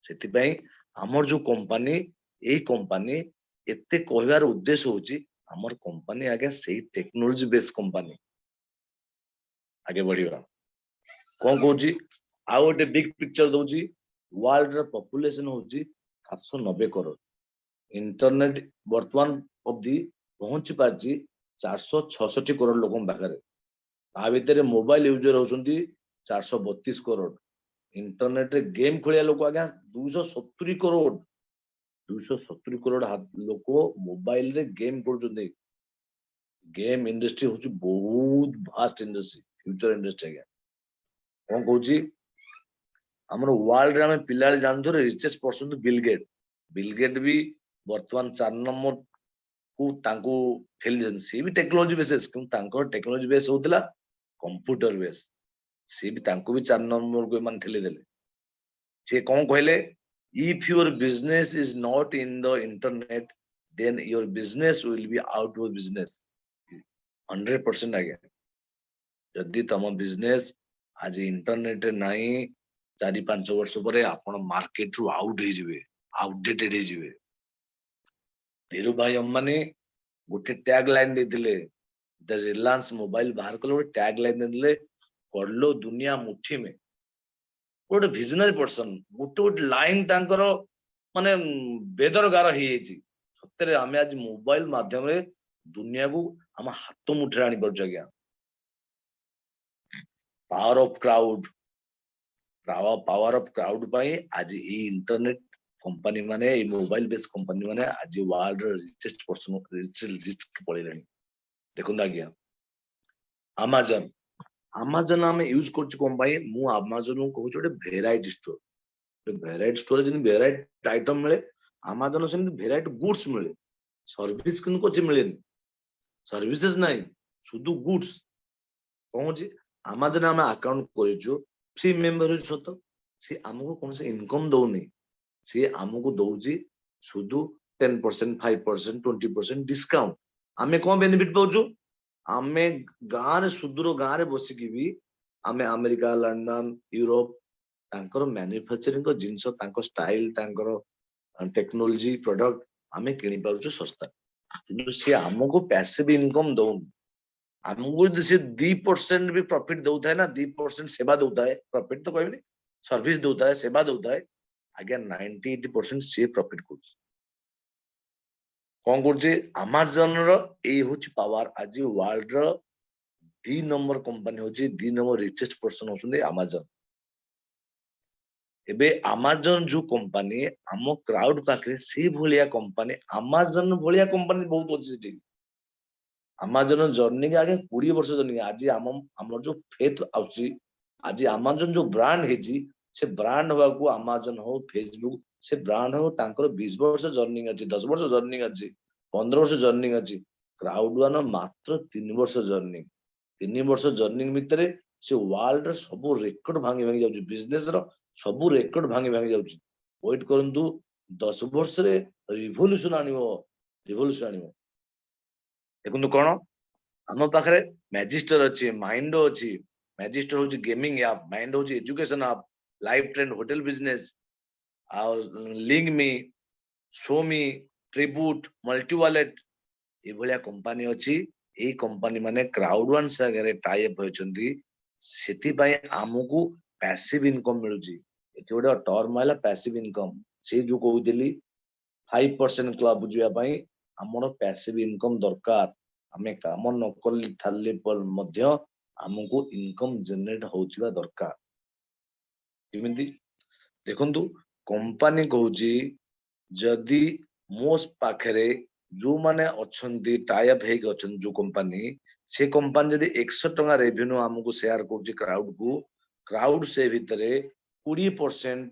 ସେଥିପାଇଁ ଆମର ଯୋଉ କମ୍ପାନୀ, ଏଇ କମ୍ପାନୀ ଏତେ କହିବାର ଉଦ୍ଦେଶ୍ୟ ହଉଛି, ଆମର କମ୍ପାନୀ ଆଜ୍ଞା ସେଇ ଟେକ୍ନୋଲୋଜି ବେସ୍ କମ୍ପାନୀ। ଆଗେ ବଢିବା। କଣ କହୁଛି? ଆଉ ଗୋଟେ ବିଗ ପିକ୍ଚର ଦଉଛି। ୱାର୍ଲଡ ର ପପୁଲେସନ ହଉଛି 790 କରୋଡ଼। ଇଣ୍ଟରନେଟ ବର୍ତ୍ତମାନ ଅବଧି ପହଞ୍ଚି ପାରିଛି 466 କରୋଡ଼ ଲୋକଙ୍କ ପାଖରେ। ତା ଭିତରେ ମୋବାଇଲ ୟୁଜର ହଉଛନ୍ତି 432 କରୋଡ଼। ଇଣ୍ଟରନେଟରେ ଗେମ୍ ଖେଳିବା ଲୋକ ଆଜ୍ଞା 270 କରୋଡ଼। 270 କରୋଡ଼ ଲୋକ ମୋବାଇଲରେ ଗେମ୍ କରୁଛନ୍ତି। ଗେମ୍ ଇଣ୍ଡଷ୍ଟ୍ରି ହଉଛି ବହୁତ ଭାଷ୍ଟ ଇଣ୍ଡଷ୍ଟ୍ରି, ଫ୍ୟୁଚର ଇଣ୍ଡଷ୍ଟ୍ରି ଆଜ୍ଞା। କଣ କହୁଛି? ଆମର ୱାର୍ଲଡରେ ଆମେ ପିଲାବେଳେ ଜାଣୁଥିଲୁ ରିଚେଷ୍ଟ ପର୍ସନ ବିଲ ଗେଟ୍। ବିଲ ଗେଟ୍ ବି ବର୍ତ୍ତମାନ ଚାରି ନମ୍ବର କୁ ତାଙ୍କୁ ଠେଲି ଦିଅନ୍ତି। ସିଏ ବି ଟେକ୍ନୋଲୋଜି ବେସିସ୍, କିନ୍ତୁ ତାଙ୍କର ଟେକ୍ନୋଲୋଜି ବେସ୍ ହଉଥିଲା କମ୍ପ୍ୟୁଟର ବେସ୍। ସିଏ ବି, ତାଙ୍କୁ ବି ଚାରି ନମ୍ବରକୁ ଏମାନେ ଠେଲି ଦେଲେ। ସିଏ କଣ କହିଲେ? "If your business is not in the internet, then your business will be out of business." 100% ଆଜ୍ଞା। ଯଦି ତମ ବିଜନେସ ଆଜି ଇଣ୍ଟରନେଟରେ ନାହିଁ, 4-5 ବର୍ଷ ପରେ ଆପଣ ମାର୍କେଟରୁ ଆଉଟ ହେଇଯିବେ, ଆଉଟଡେଟେଡ ହେଇଯିବେ। ଧୀରୁଭାଇ ଅମ୍ବାନୀ ଗୋଟେ ଟ୍ୟାଗ ଲାଇନ ଦେଇଥିଲେ। ରିଲାଏନ୍ସ ମୋବାଇଲ ବାହାର କଲେ, ଗୋଟେ ଟ୍ୟାଗ ଲାଇନ ଦେଇଥିଲେ, "कर लो दुनिया मुट्ठी में"। ଗୋଟେ ଭିଜନାରୀ ପର୍ସନ। ଗୋଟେ ଗୋଟେ ଲାଇନ ତାଙ୍କର ମାନେ ବେଦର ଗାର ହେଇଯାଇଛି। ସତରେ ଆମେ ଆଜି ମୋବାଇଲ ମାଧ୍ୟମରେ ଦୁନିଆକୁ ଆମ ହାତ ମୁଠିରେ ଆଣିପାରୁଛୁ ଆଜ୍ଞା। Power of crowd, power of crowd ପାଇଁ ଆଜି ଏଇ ଇଣ୍ଟରନେଟ କମ୍ପାନୀ ମାନେ, ଏଇ ମୋବାଇଲ ବେସ୍ କମ୍ପାନୀ ମାନେ ଆଜି ୱାର୍ଲଡ ର ରିଚେଷ୍ଟ ପର୍ସନ ରିଚ୍ ପଳେଇଲେଣି। ଦେଖନ୍ତୁ ଆଜ୍ଞା, ଆମାଜନ। ଆମାଜନ ଆମେ ୟୁଜ କରୁଛୁ କଣ ପାଇଁ? ମୁଁ ଆମାଜନ କହୁଛି ଗୋଟେ ଭେରାଇଟି ଷ୍ଟୋର। ଭେରାଇଟି ଷ୍ଟୋର ଯେମିତି ଭେରାଇଟି ଆଇଟମ ମିଳେ, ଆମାଜନ ସେମିତି ଭେରାଇଟି ଗୁଡସ ମିଳେ। ସର୍ଭିସ କିନ୍ତୁ କିଛି ମିଳେନି, ସର୍ଭିସେସ୍ ନାହିଁ, ସୁଧୁ ଗୁଡସ। କଣ ହଉଛି? ଆମାଜନ ଆମେ ଆକାଉଣ୍ଟ କରିଛୁ, ଫ୍ରି ମେମ୍ବର ହେଇଛୁ ସତ, ସିଏ ଆମକୁ କୌଣସି ଇନକମ ଦଉନି। ସିଏ ଆମକୁ ଦଉଛି ସୁଧୁ 10%, 5%, 20% discount। ଆମେ କଣ ବେନିଫିଟ ପାଉଛୁ? ଆମେ ଗାଁରେ, ସୁଦୂର ଗାଁରେ ବସିକି ବି ଆମେ ଆମେରିକା, ଲଣ୍ଡନ, ୟୁରୋପ, ତାଙ୍କର ମ୍ୟାନୁଫ୍ୟାକ୍ଚରିଂ ଜିନିଷ, ତାଙ୍କ ଷ୍ଟାଇଲ, ତାଙ୍କର ଟେକ୍ନୋଲୋଜି ପ୍ରଡକ୍ଟ ଆମେ କିଣି ପାରୁଛୁ ଶସ୍ତା। କିନ୍ତୁ ସିଏ ଆମକୁ ପ୍ୟାସିଭ ଇନକମ ଦଉନି। ଆମକୁ ଯଦି ସେ 2% ବି ପ୍ରଫିଟ ଦଉଥାଏ ନା, 2% ସେବା ଦଉଥାଏ, ପ୍ରଫିଟ ତ କହିବିନି, ସର୍ଭିସ ଦଉଥାଏ, ସେବା ଦଉଥାଏ ଆଜ୍ଞା, 98% ସିଏ ପ୍ରଫିଟ କରୁଛି। କଣ କରୁଛି? ଆମାଜନ ର ଏଇ ହଉଛି ପାୱାର। ଆଜି ୱାର୍ଲଡ ର 2 ନମ୍ବର କମ୍ପାନୀ ହଉଛି, 2 ନମ୍ବର ରିଚେଷ୍ଟ ପର୍ସନ ହଉଛନ୍ତି ଆମାଜନ। ଏବେ ଆମାଜନ ଯୋଉ କମ୍ପାନୀ, ଆମ କ୍ରାଉଡ ପାଖରେ ସେଇ ଭଳିଆ କମ୍ପାନୀ, ଆମାଜନ ଭଳିଆ କମ୍ପାନୀ ବହୁତ ଅଛି ସେଠି। ଆମାଜନ ଜର୍ଣ୍ଣି ଆଗେ 20 ବର୍ଷ ଜର୍ଣ୍ଣି। ଆଜି ଆମର ଯୋଉ ଫେଥ ଆସୁଛି, ଆଜି ଆମାଜନ ଯୋଉ ବ୍ରାଣ୍ଡ ହେଇଛି, ସେ ବ୍ରାଣ୍ଡ ହବାକୁ, ଆମାଜନ ହଉ, ଫେସବୁକ୍, ସେ ବ୍ରାଣ୍ଡ ହଉ, ତାଙ୍କର 20 ବର୍ଷ ଜର୍ଣ୍ଣି ଅଛି, 10 ବର୍ଷ ଜର୍ଣ୍ଣି ଅଛି, 15 ବର୍ଷ ଜର୍ଣ୍ଣି ଅଛି। କ୍ରାଉଡ ୱାନ ମାତ୍ର 3 ବର୍ଷ ଜର୍ଣ୍ଣି। 3 ବର୍ଷ ଜର୍ଣ୍ଣି ଭିତରେ ସେ ୱାର୍ଲଡ ର ସବୁ ରେକର୍ଡ ଭାଙ୍ଗି ଭାଙ୍ଗି ଯାଉଛି, ବିଜନେସ ର ସବୁ ରେକର୍ଡ ଭାଙ୍ଗି ଭାଙ୍ଗି ଯାଉଛି। ୱେଟ କରନ୍ତୁ, 10 ବର୍ଷରେ ରିଭଲ୍ୟୁସନ ଆଣିବ, ରିଭଲ୍ୟୁସନ ଆଣିବ। ଦେଖନ୍ତୁ କଣ ଆମ ପାଖରେ ମ୍ୟାଜିଷ୍ଟର ଅଛି, ମାଇଣ୍ଡ ଅଛି। ମ୍ୟାଜିଷ୍ଟର ହଉଛି ଗେମିଂ ଆପ୍, ମାଇଣ୍ଡ ହଉଛି education app, life trend hotel business, ଆଉ ଲିଙ୍କ ମି, ସୋମି, ଟ୍ରିବୁଟ, ମଲ୍ଟି ୱାଲେଟ, ଏଇଭଳିଆ କମ୍ପାନୀ ଅଛି। ଏଇ କମ୍ପାନୀ ମାନେ କ୍ରାଉଡ ୱାନ୍ ସାଙ୍ଗରେ ଟାଇ ଅପ୍ ହୋଇଛନ୍ତି। ସେଥିପାଇଁ ଆମକୁ ପ୍ୟାସିଭ ଇନକମ ମିଳୁଛି। ଏଠି ଗୋଟେ ଟର୍ମ ହେଲା ପ୍ୟାସିଭ ଇନକମ। ସେ ଯୋଉ କହୁଥିଲି 5% କ୍ଲବ ଯିବା ପାଇଁ ଆମର ପ୍ୟାସିଭ ଇନକମ ଦରକାର। ଆମେ କାମ ନ କଲେ ଥାଲେ ମଧ୍ୟ ଆମକୁ ଇନକମ ଜେନେରେଟ ହଉଥିବା ଦରକାର। କେମିତି? ଦେଖନ୍ତୁ, କମ୍ପାନୀ କହୁଛି, ଯଦି ମୋ ପାଖରେ ଯୋଉମାନେ ଅଛନ୍ତି, ଟାଇ ଅପ୍ ହେଇକି ଅଛନ୍ତି ଯୋଉ କମ୍ପାନୀ, ସେ କମ୍ପାନୀ ଯଦି 100 ଟଙ୍କା ରେଭିନ୍ୟୁ ଆମକୁ ସେୟାର କରୁଛି କ୍ରାଉଡ କୁ, କ୍ରାଉଡ ସେ ଭିତରେ 20%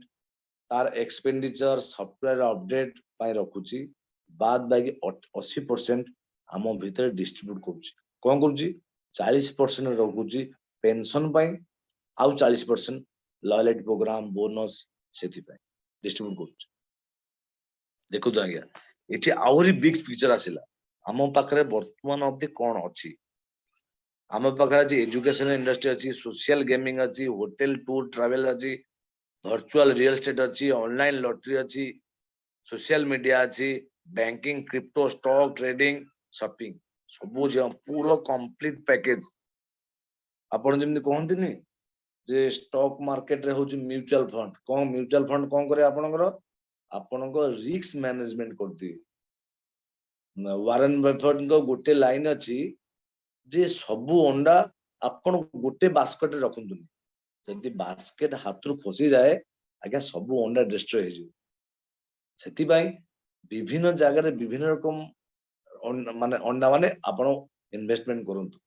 ତାର ଏକ୍ସପେଣ୍ଡିଚର, ସଫ୍ଟୱେୟାର ଅପଡେଟ ପାଇଁ ରଖୁଛି। ବାଦ ବାକି 80% ଆମ ଭିତରେ ଡିଷ୍ଟ୍ରିବ୍ୟୁଟ କରୁଛି। କଣ କରୁଛି? 40% ରଖୁଛି ପେନସନ ପାଇଁ, ଆଉ 40% ଲୟାଲିଟି ପ୍ରୋଗ୍ରାମ, ବୋନସ, ସେଥିପାଇଁ ଡିଷ୍ଟ୍ରିବ୍ୟୁଟ କରୁଛି। ଦେଖନ୍ତୁ ଆଜ୍ଞା, ଏଠି ଆହୁରି ବିଗ ପିକ୍ଚର ଆସିଲା। ଆମ ପାଖରେ ବର୍ତ୍ତମାନ ଅବଧି କଣ ଅଛି? ଆମ ପାଖରେ ଆଜି ଏଜୁକେସନ ଇଣ୍ଡଷ୍ଟ୍ରି ଅଛି, ସୋସିଆଲ ଗେମିଂ ଅଛି, ହୋଟେଲ ଟୁର ଟ୍ରାଭେଲ ଅଛି, ଭର୍ଚୁଆଲ ରିଅଲ ଷ୍ଟେଟ ଅଛି, ଅନଲାଇନ ଲଟେରୀ ଅଛି, ସୋସିଆଲ ମିଡିଆ ଅଛି, banking, crypto, stock trading, shopping, ସବୁ ପୁରା କମ୍ପ୍ଲିଟ ପ୍ୟାକେଜ। ଆପଣ ଯେମିତି କହନ୍ତିନି ଯେ ଷ୍ଟକ୍ ମାର୍କେଟରେ ହଉଛି ମ୍ୟୁଚୁଆଲ ଫଣ୍ଡ। କଣ ମ୍ୟୁଚୁଆଲ ଫଣ୍ଡ କଣ କରେ? ଆପଣଙ୍କ ରିସ୍କ ମ୍ୟାନେଜମେଣ୍ଟ କରିଦିଏ। ୱାରେନ ବଫେଟଙ୍କ ଗୋଟେ ଲାଇନ ଅଛି ଯେ ସବୁ ଅଣ୍ଡା ଆପଣ ଗୋଟେ ବାସ୍କେଟରେ ରଖନ୍ତୁନି। ଯଦି ବାସ୍କେଟ ହାତରୁ ଖସିଯାଏ ଆଜ୍ଞା, ସବୁ ଅଣ୍ଡା ଡିଷ୍ଟ୍ରୟ ହେଇଯିବ। ସେଥିପାଇଁ ବିଭିନ୍ନ ଜାଗାରେ ବିଭିନ୍ନ ରକମ ମାନେ ଅଣ୍ଡା ମାନେ ଆପଣ ଇନଭେଷ୍ଟମେଣ୍ଟ କରନ୍ତୁ।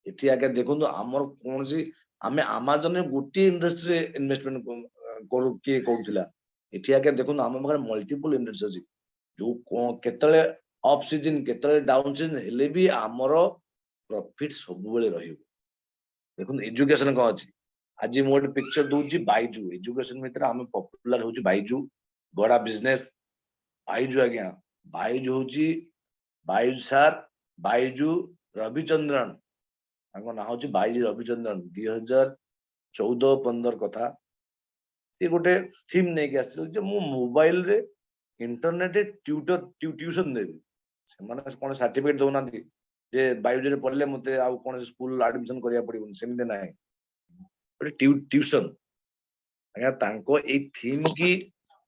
ଏଠି ଆଜ୍ଞା ଦେଖନ୍ତୁ, ଆମର କୌଣସି, ଆମେ ଆମାଜନରେ ଗୋଟିଏ ଇଣ୍ଡଷ୍ଟ୍ରିରେ ଇନଭେଷ୍ଟମେଣ୍ଟ କରୁ କିଏ କହୁଥିଲା। ଏଠି ଆଜ୍ଞା ଦେଖନ୍ତୁ, ଆମ ପାଖରେ ମଲ୍ଟିପୁଲ ଇଣ୍ଡଷ୍ଟ୍ରି ଅଛି। ଯୋଉ କେତେବେଳେ ଅପ୍ ସିଜନ, କେତେବେଳେ ଡାଉନ ସିଜନ ହେଲେ ବି ଆମର ପ୍ରଫିଟ ସବୁବେଳେ ରହିବ। ଦେଖନ୍ତୁ, ଏଜୁକେସନ କଣ ଅଛି? ଆଜି ମୁଁ ଗୋଟେ ପିକ୍ଚର ଦଉଛି, ବାଇଜୁ। ଏଜୁକେସନ ଭିତରେ ଆମେ ପପୁଲାର ହଉଛି ବାଇଜୁ, ବଡା ବିଜନେସ ବାଇଜୁ ଆଜ୍ଞା। ବାଇଜୁ ହଉଛି ବାଇଜୁ ସାର୍, ବାଇଜୁ ରବିଚନ୍ଦ୍ରନ, ତାଙ୍କ ନାଁ ହଉଛି ବାଇଜୁ ରବିଚନ୍ଦ୍ରନ। 2014-15 କଥା। ସେ ଗୋଟେ ଥିମ୍ ନେଇକି ଆସିଥିଲେ ଯେ ମୁଁ ମୋବାଇଲରେ ଇଣ୍ଟରନେଟ ଟ୍ୟୁଟର ଟ୍ୟୁସନ ଦେବି। ସେମାନେ କଣ ସାର୍ଟିଫିକେଟ ଦଉନାହାନ୍ତି ଯେ ବାଇଜୁରେ ପଢିଲେ ମତେ ଆଉ କୌଣସି ସ୍କୁଲ ଆଡମିସନ କରିବାକୁ ପଡିବନି, ସେମିତି ନାହିଁ। ଗୋଟେ ଟ୍ୟୁସନ ଆଜ୍ଞା। ତାଙ୍କ ଏଇ ଥିମ୍ କି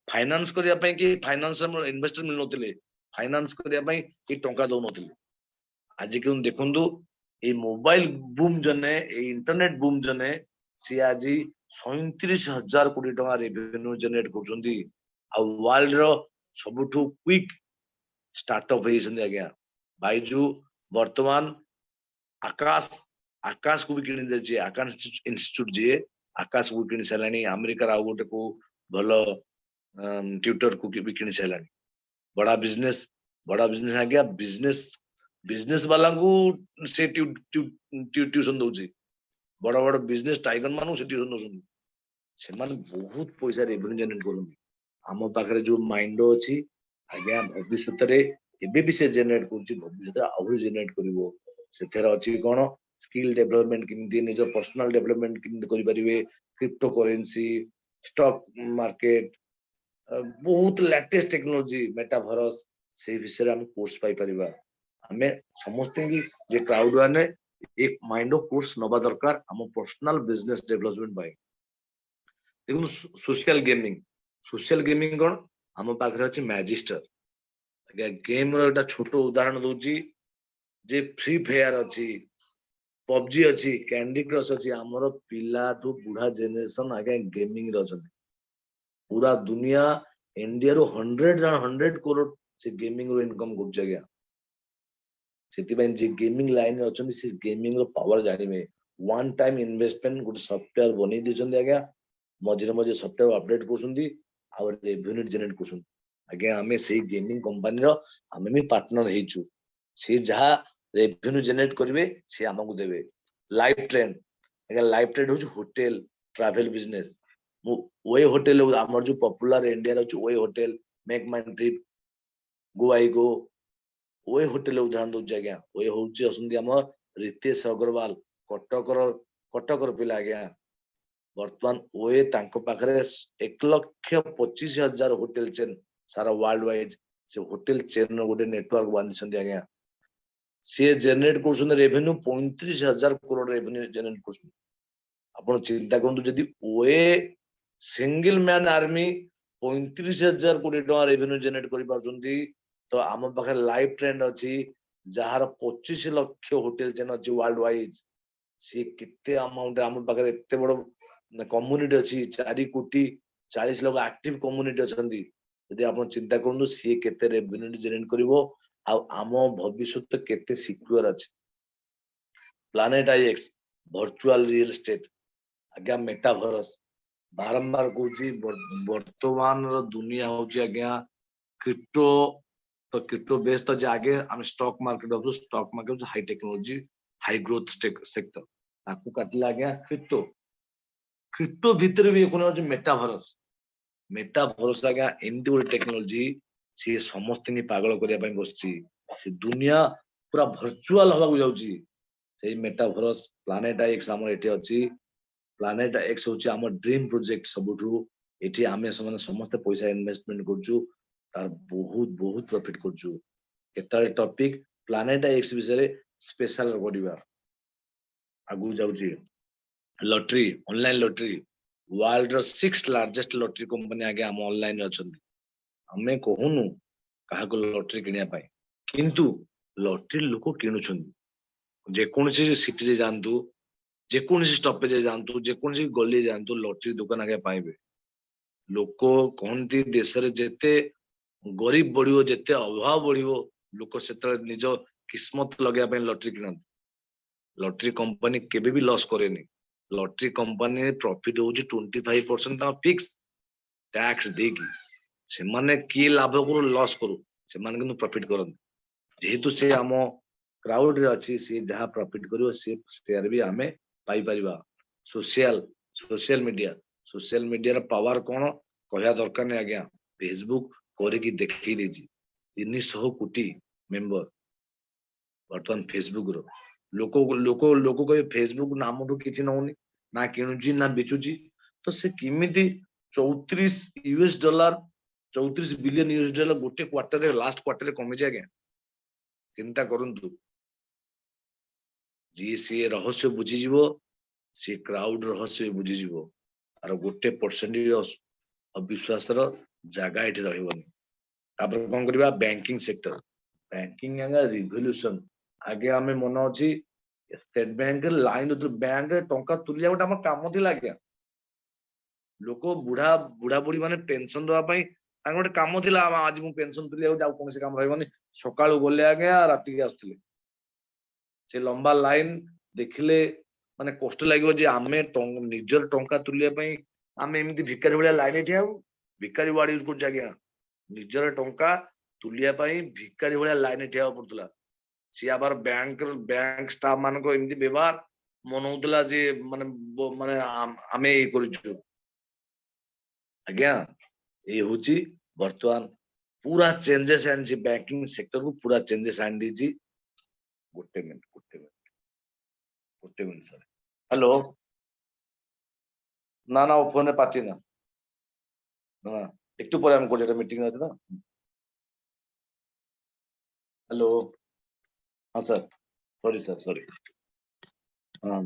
ଫାଇନାନ୍ସ କରିବା ପାଇଁ କି ଫାଇନାନ୍ସ ଇନଭେଷ୍ଟର ମିଳୁନଥିଲେ, ଫାଇନାନ୍ସ କରିବା ପାଇଁ କି ଟଙ୍କା ଦଉନଥିଲେ। ଆଜି କିନ୍ତୁ ଦେଖନ୍ତୁ, ଏଇ ମୋବାଇଲ ବୁମ୍ ଜନେ, ଏଇ ଇଣ୍ଟରନେଟ ବୁମ୍ ଜନେ, ସିଏ ଆଜି 37 ହଜାର କୋଟି ଟଙ୍କା ରେଭିନ୍ୟୁ ଜେନେରେଟ କରୁଛନ୍ତି ଆଉ ୱାର୍ଲଡ ର ସବୁଠୁ କ୍ୱିକ୍ ଷ୍ଟାର୍ଟଅପ୍ ହେଇଛନ୍ତି ଆଜ୍ଞା। ବାଇଜୁ ବର୍ତ୍ତମାନ ଆକାଶକୁ ବି କିଣି ଦେଇଛି। ଆକାଶ ଇନଷ୍ଟିଚ୍ୟୁଟ ଯିଏ, ଆକାଶକୁ ବି କିଣି ସାରିଲାଣି। ଆମେରିକାର ଆଉ ଗୋଟେ କୋଉ ଭଲ ଟ୍ୟୁଟର କୁ ବି କିଣି ସାରିଲାଣି। ବଡା ବିଜନେସ, ବଡା ବିଜନେସ ଆଜ୍ଞା। ବିଜନେସ ବାଲାଙ୍କୁ ସେ ଟ୍ୟୁସନ ଦଉଛି। ବଡ ବଡ ବିଜନେସ ଟାଇକନ ମାନଙ୍କୁ ସେ ଟ୍ୟୁସନ ଦଉଛନ୍ତି। ସେମାନେ ବହୁତ ପଇସା ରେଭିନ୍ୟୁ ଜେନେରେଟ କରୁଛନ୍ତି। ଆମ ପାଖରେ ଯୋଉ ମାଇଣ୍ଡ ଅଛି ଆଜ୍ଞା, ଭବିଷ୍ୟତରେ ଏବେ ବି ସେ ଜେନେରେଟ କରୁଛି, ଭବିଷ୍ୟତରେ ଆହୁରି ଜେନେରେଟ କରିବ। ସେଥିରେ ଅଛି କଣ? ସ୍କିଲ୍ ଡେଭଲପମେଣ୍ଟ କେମିତି, ନିଜ ପର୍ସନାଲ ଡେଭଲପମେଣ୍ଟ କେମିତି କରିପାରିବେ, କ୍ରିପ୍ଟୋ କରେନ୍ସି, ଷ୍ଟକ୍ ମାର୍କେଟ, ବହୁତ ଲାଟେଷ୍ଟ ଟେକ୍ନୋଲୋଜି, ମେଟାଭରସ, ସେଇ ବିଷୟରେ ଆମେ କୋର୍ସ ପାଇପାରିବା। ଆମେ ସମସ୍ତଙ୍କୁ ଯେ କ୍ରାଉଡ ୱାନରେ ଏକ ମାଇଣ୍ଡ କୋର୍ସ ନବା ଦରକାର ଆମ ପର୍ସନାଲ ବିଜନେସ ଡେଭଲପମେଣ୍ଟ ପାଇଁ। ଦେଖନ୍ତୁ, ସୋସିଆଲ ଗେମିଂ। ସୋସିଆଲ ଗେମିଂ କଣ? ଆମ ପାଖରେ ଅଛି ମ୍ୟାଜିଷ୍ଟର ଆଜ୍ଞା। ଗେମ ର ଗୋଟେ ଛୋଟ ଉଦାହରଣ ଦଉଛି ଯେ ଫ୍ରି ଫାୟାର ଅଛି, ପବଜି ଅଛି, କ୍ୟାଣ୍ଡି କ୍ରସ୍ ଅଛି। ଆମର ପିଲାଠୁ ବୁଢା ଜେନେରେସନ ଆଜ୍ଞା ଗେମିଂ ରେ ଅଛନ୍ତି। ପୁରା ଦୁନିଆ, ଇଣ୍ଡିଆରୁ 100 100 କରୋଡ ସେ ଗେମିଂ ରୁ ଇନକମ କରୁଛି ଆଜ୍ଞା। ସେଥିପାଇଁ ଯିଏ ଗେମିଂ ଲାଇନରେ ଅଛନ୍ତି, ସେ ଗେମିଂ ର ପାୱାର ଜାଣିବେ। ୱାନ୍ ଟାଇମ ଇନଭେଷ୍ଟମେଣ୍ଟ, ଗୋଟେ ସଫ୍ଟୱେୟାର ବନେଇ ଦେଇଛନ୍ତି ଆଜ୍ଞା। ମଝିରେ ମଝିରେ ସଫ୍ଟୱେୟାର ଅପଡେଟ କରୁଛନ୍ତି ଆଉ ରେଭିନ୍ୟୁ ଜେନେରେଟ କରୁଛନ୍ତି ଆଜ୍ଞା। ଆମେ ସେଇ ଗେମିଂ କମ୍ପାନୀର ଆମେ ବି ପାର୍ଟନର ହେଇଛୁ। ସେ ଯାହା ରେଭିନ୍ୟୁ ଜେନେରେଟ କରିବେ, ସେ ଆମକୁ ଦେବେ। ଲାଇଫ ଟ୍ରେଣ୍ଡ ଆଜ୍ଞା। ଲାଇଫ ଟ୍ରେଣ୍ଡ ହଉଛି ହୋଟେଲ ଟ୍ରାଭେଲ ବିଜନେସ। ମୁଁ we hotel, ଆମର ଯୋଉ ପପୁଲାର ଇଣ୍ଡିଆରେ ଅଛି we hotel, make my trip, go I go, we hotel ଉଦାହରଣ ଦଉଛି ଆଜ୍ଞା। We ହଉଛି ଅଛନ୍ତି ଆମ ରିତେଶ ଅଗ୍ରୱାଲ, କଟକର ପିଲା ଆଜ୍ଞା। ବର୍ତ୍ତମାନ we ତାଙ୍କ ପାଖରେ 1,25,000 ହୋଟେଲ ଚେନ୍ ସାରା ୱାର୍ଲଡ ୱାଇଜ। ସେ ହୋଟେଲ ଚେନ୍ ର ଗୋଟେ ନେଟୱାର୍କ ବାନ୍ଧିଛନ୍ତି ଆଜ୍ଞା। ସିଏ ଜେନେରେଟ କରୁଛନ୍ତି ରେଭିନ୍ୟୁ, 35,000 କରୋଡ ରେଭିନ୍ୟୁ ଜେନେରେଟ କରୁଛନ୍ତି। ଆପଣ ଚିନ୍ତା କରନ୍ତୁ, ଯଦି we single man army 35,000 କୋଟି ଟଙ୍କା ରେଭିନ୍ୟୁ ଜେନେରେଟ କରିପାରୁଛନ୍ତି, ତ ଆମ ପାଖରେ ଲାଇଫ ଟ୍ରେଣ୍ଡ ଅଛି, ଯାହାର 25 ଲକ୍ଷ ହୋଟେଲ ଚେନ୍ ଅଛି ୱାର୍ଲଡ ୱାଇଜ, ସିଏ କେତେ ଆମାଉଣ୍ଟ? ଆମ ପାଖରେ ଏତେ ବଡ କମ୍ୟୁନିଟି ଅଛି, 4 କୋଟି 40 ଲକ୍ଷ ଆକ୍ଟିଭ କମ୍ୟୁନିଟି ଅଛନ୍ତି। ଯଦି ଆପଣ ଚିନ୍ତା କରନ୍ତୁ, ସିଏ କେତେ ରେଭିନ୍ୟୁ ଜେନେରେଟ କରିବ ଆଉ ଆମ ଭବିଷ୍ୟତ କେତେ ସିକ୍ୟୁର ଅଛି। Planet IX, virtual real estate ଆଜ୍ଞା, ମେଟାଭରସ। ବାରମ୍ବାର କହୁଛି, ବର୍ତ୍ତମାନର ଦୁନିଆ ହଉଛି ଆଜ୍ଞା କ୍ରିପ୍ଟୋ। ତ କ୍ରିପ୍ଟୋ ବେସ୍ ତ ଯେ ଆଗେ ଆମେ ଷ୍ଟକ୍ ମାର୍କେଟ ଭାବୁଛୁ। ଷ୍ଟକ୍ ମାର୍କେଟ ହଉଛି high technology, high growth sector. ତାକୁ କାଟିଲା ଆଜ୍ଞା କ୍ରିପ୍ଟୋ। କ୍ରିପ୍ଟୋ ଭିତରେ ବି এখন ହଉଛି ମେଟାଭରସ। ମେଟାଭରସ ଆଜ୍ଞା ଏମିତି ଗୋଟେ ଟେକ୍ନୋଲୋଜି, ସିଏ ସମସ୍ତଙ୍କୁ ପାଗଳ କରିବା ପାଇଁ ବସିଛି। ସେ ଦୁନିଆ ପୁରା ଭର୍ଚୁଆଲ ହବାକୁ ଯାଉଛି। ସେଇ ମେଟାଭରସ, ପ୍ଲାନେଟ ଏକ୍ସ ଆମର ଏଠି ଅଛି। ପ୍ଲାନେଟ ଏକ୍ସ ହଉଛି ଆମ ଡ୍ରିମ୍ ପ୍ରୋଜେକ୍ଟ ସବୁଠୁ। ଏଠି ଆମେ ସେମାନେ ସମସ୍ତେ ପଇସା ଇନଭେଷ୍ଟମେଣ୍ଟ କରୁଛୁ, ତାର ବହୁତ ବହୁତ ପ୍ରଫିଟ କରୁଛୁ। କେତେବେଳେ ଟପିକ ପ୍ଲାନେଟ ଏକ୍ସ ବିଷୟରେ ସ୍ପେଶାଲ କରିବା। ଆଗକୁ ଯାଉଛି, ଲଟେରୀ, ଅନଲାଇନ ଲଟେରୀ। ୱାର୍ଲଡ ର ସିକ୍ସ ଲାର୍ଜେଷ୍ଟ ଲଟେରୀ କମ୍ପାନୀ ଆଜ୍ଞା ଆମ ଅନଲାଇନରେ ଅଛନ୍ତି। ଆମେ କହୁନୁ କାହାକୁ ଲଟେରୀ କିଣିବା ପାଇଁ, କିନ୍ତୁ ଲଟେରୀ ଲୋକ କିଣୁଛନ୍ତି। ଯେକୌଣସି ସିଟିରେ ଯାଆନ୍ତୁ, ଯେକୌଣସି ଷ୍ଟପେଜରେ ଯାଆନ୍ତୁ, ଯେକୌଣସି ଗଲି ଯାଆନ୍ତୁ, ଲଟେରୀ ଦୋକାନ ଆଜ୍ଞା ପାଇବେ। ଲୋକ କହନ୍ତି, ଦେଶରେ ଯେତେ ଗରିବ ବଢିବ, ଯେତେ ଅଭାବ ବଢିବ, ଲୋକ ସେତେବେଳେ ନିଜ କିସ୍ମତ ଲଗେଇବା ପାଇଁ ଲଟେରୀ କିଣନ୍ତି। ଲଟେରୀ କମ୍ପାନୀ କେବେ ବି ଲସ୍ କରେନି। ଲଟେରୀ କମ୍ପାନୀ ପ୍ରଫିଟ ହଉଛି 25% ତାଙ୍କ ଫିକ୍ସ, ଟ୍ୟାକ୍ସ ଦେଇକି। ସେମାନେ କିଏ ଲାଭ କରୁ, ଲସ୍ କରୁ, ସେମାନେ କିନ୍ତୁ ପ୍ରଫିଟ କରନ୍ତି। ଯେହେତୁ ସେ ଆମ କ୍ରାଉଡ ରେ ଅଛି, ସିଏ ଯାହା ପ୍ରଫିଟ କରିବ, ସେ ସେୟାର ବି ଆମେ ପାଇପାରିବା। Social media. ସୋସିଆଲ ମିଡିଆର ପାୱାର କଣ କହିବା ଦରକାର ନାହିଁ ଆଜ୍ଞା। ଫେସବୁକ୍ କରିକି ଦେଖେଇ ଦେଇଛି। 300 କୋଟି ମେମ୍ବର ବର୍ତ୍ତମାନ ଫେସବୁକ ର। ଲୋକ ଲୋକ ଲୋକ କହିବେ, ଫେସବୁକ୍ ନାମଠୁ କିଛି ନଉନି, ନା କିଣୁଛି ନା ବିଚୁଛି, ତ ସେ କେମିତି 34 US dollar, 34 billion US dollar ଗୋଟେ କ୍ୱାର୍ଟରରେ, ଲାଷ୍ଟ କ୍ୱାର୍ଟରରେ କମିଛି ଆଜ୍ଞା? ଚିନ୍ତା କରନ୍ତୁ। ଯିଏ ସିଏ ରହସ୍ୟ ବୁଝିଯିବ, ସିଏ କ୍ରାଉଡ ରହସ୍ୟ ବୁଝିଯିବ। ତାର 1% ବି ଅବିଶ୍ୱାସର ଜାଗା ଏଠି ରହିବନି। ତାପରେ କଣ କରିବା? Banking sector. ବ୍ୟାଙ୍କିଂ ଆଜ୍ଞା ରିଭଲ୍ୟୁସନ। ଆଗେ ଆମେ ମନେ ଅଛି, ଷ୍ଟେଟ ବ୍ୟାଙ୍କରେ ଲାଇନ, ବ୍ୟାଙ୍କରେ ଟଙ୍କା ତୁଲିବା ଗୋଟେ ଆମର କାମ ଥିଲା ଆଜ୍ଞା। ଲୋକ ବୁଢା ବୁଢା ବୁଢୀ ମାନେ ପେନସନ ଦବା ପାଇଁ ତାଙ୍କର ଗୋଟେ କାମ ଥିଲା। ଆଜି ମୁଁ ପେନସନ ତୁଲିବାକୁ, ଆଉ କୌଣସି କାମ ରହିବନି। ସକାଳୁ ଗଲେ ଆଜ୍ଞା, ରାତିକି ଆସୁଥିଲେ। ସେ ଲମ୍ବା ଲାଇନ ଦେଖିଲେ ମାନେ କଷ୍ଟ ଲାଗିବ ଯେ ଆମେ ନିଜର ଟଙ୍କା ତୁଲିବା ପାଇଁ ଆମେ ଏମିତି ଭିକାରୀ ଭଳିଆ ଲାଇନ ଠିଆ ହବୁ। ଭିକାରୀ ୱାର୍ଡ ୟୁଜ କରୁଛି ଆଜ୍ଞା। ନିଜର ଟଙ୍କା ତୁଲିବା ପାଇଁ ଭିକାରୀ ଭଳିଆ ଲାଇନ ଠିଆ ହବାକୁ ପଡୁଥିଲା। ସିଏ ଆବାର ବ୍ୟାଙ୍କ ବ୍ୟାଙ୍କ ଷ୍ଟାଫ ମାନଙ୍କ ଏମିତି ବ୍ୟବହାର, ମନେ ହଉଥିଲା ଯେ ମାନେ ମାନେ ଆମେ ଇଏ କରୁଛୁ ଆଜ୍ଞା। ଏଇ ହଉଛି ବର୍ତ୍ତମାନ ପୁରା ଚେଞ୍ଜେସ ଆଣିଛି, ବ୍ୟାଙ୍କିଂ ସେକ୍ଟରକୁ ପୁରା ଚେଞ୍ଜେସ ଆଣି ଦେଇଛି। ଗୋଟେ ମିନିଟ, ଗୋଟେ ମିନିଟ। ଗୋଟେ ମିନିଟ୍ ସାର୍। ହ୍ୟାଲୋ। না না, ও ফোনে পাচ্ছি না। না, একটু পরে আমি করছি, একটা মিটিং আছে না। ହ୍ୟାଲୋ। ହଁ ସାର୍, ସରି ସାର୍, ସରି। ହଁ,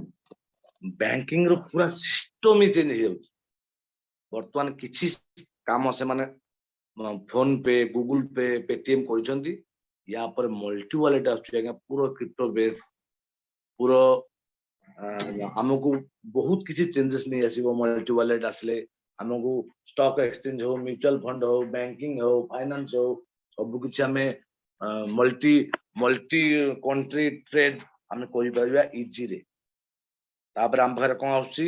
ବ୍ୟାଙ୍କିଂ ର ପୁରା ସିଷ୍ଟମ ହିଁ ଚେଞ୍ଜ ହେଇଯାଉଛି। ବର୍ତ୍ତମାନ କିଛି କାମ ସେମାନେ phone pay, Google pay, Paytm କରିଛନ୍ତି। ୟା ପରେ ମଲ୍ଟି ୱାଲେଟ ଆସୁଛି ଆଜ୍ଞା, ପୁରା କ୍ରିପ୍ଟୋ ବେସ୍। ପୁରା ଆମକୁ ବହୁତ କିଛି ଚେଞ୍ଜେସ୍ ନେଇ ଆସିବ। ମଲ୍ଟି ୱାଲେଟ ଆସିଲେ ଆମକୁ ଷ୍ଟକ୍ ଏକ୍ସଚେଞ୍ଜ ହଉ, ମ୍ୟୁଚୁଆଲ ଫଣ୍ଡ ହଉ, ବ୍ୟାଙ୍କିଂ ହଉ, ଫାଇନାନ୍ସ ହଉ, ସବୁ କିଛି ଆମେ ମଲ୍ଟି ମଲ୍ଟି କଣ୍ଟ୍ରି ଟ୍ରେଡ ଆମେ କରିପାରିବା ଇଜିରେ। ତାପରେ ଆମ ପାଖରେ କଣ ଆସୁଛି?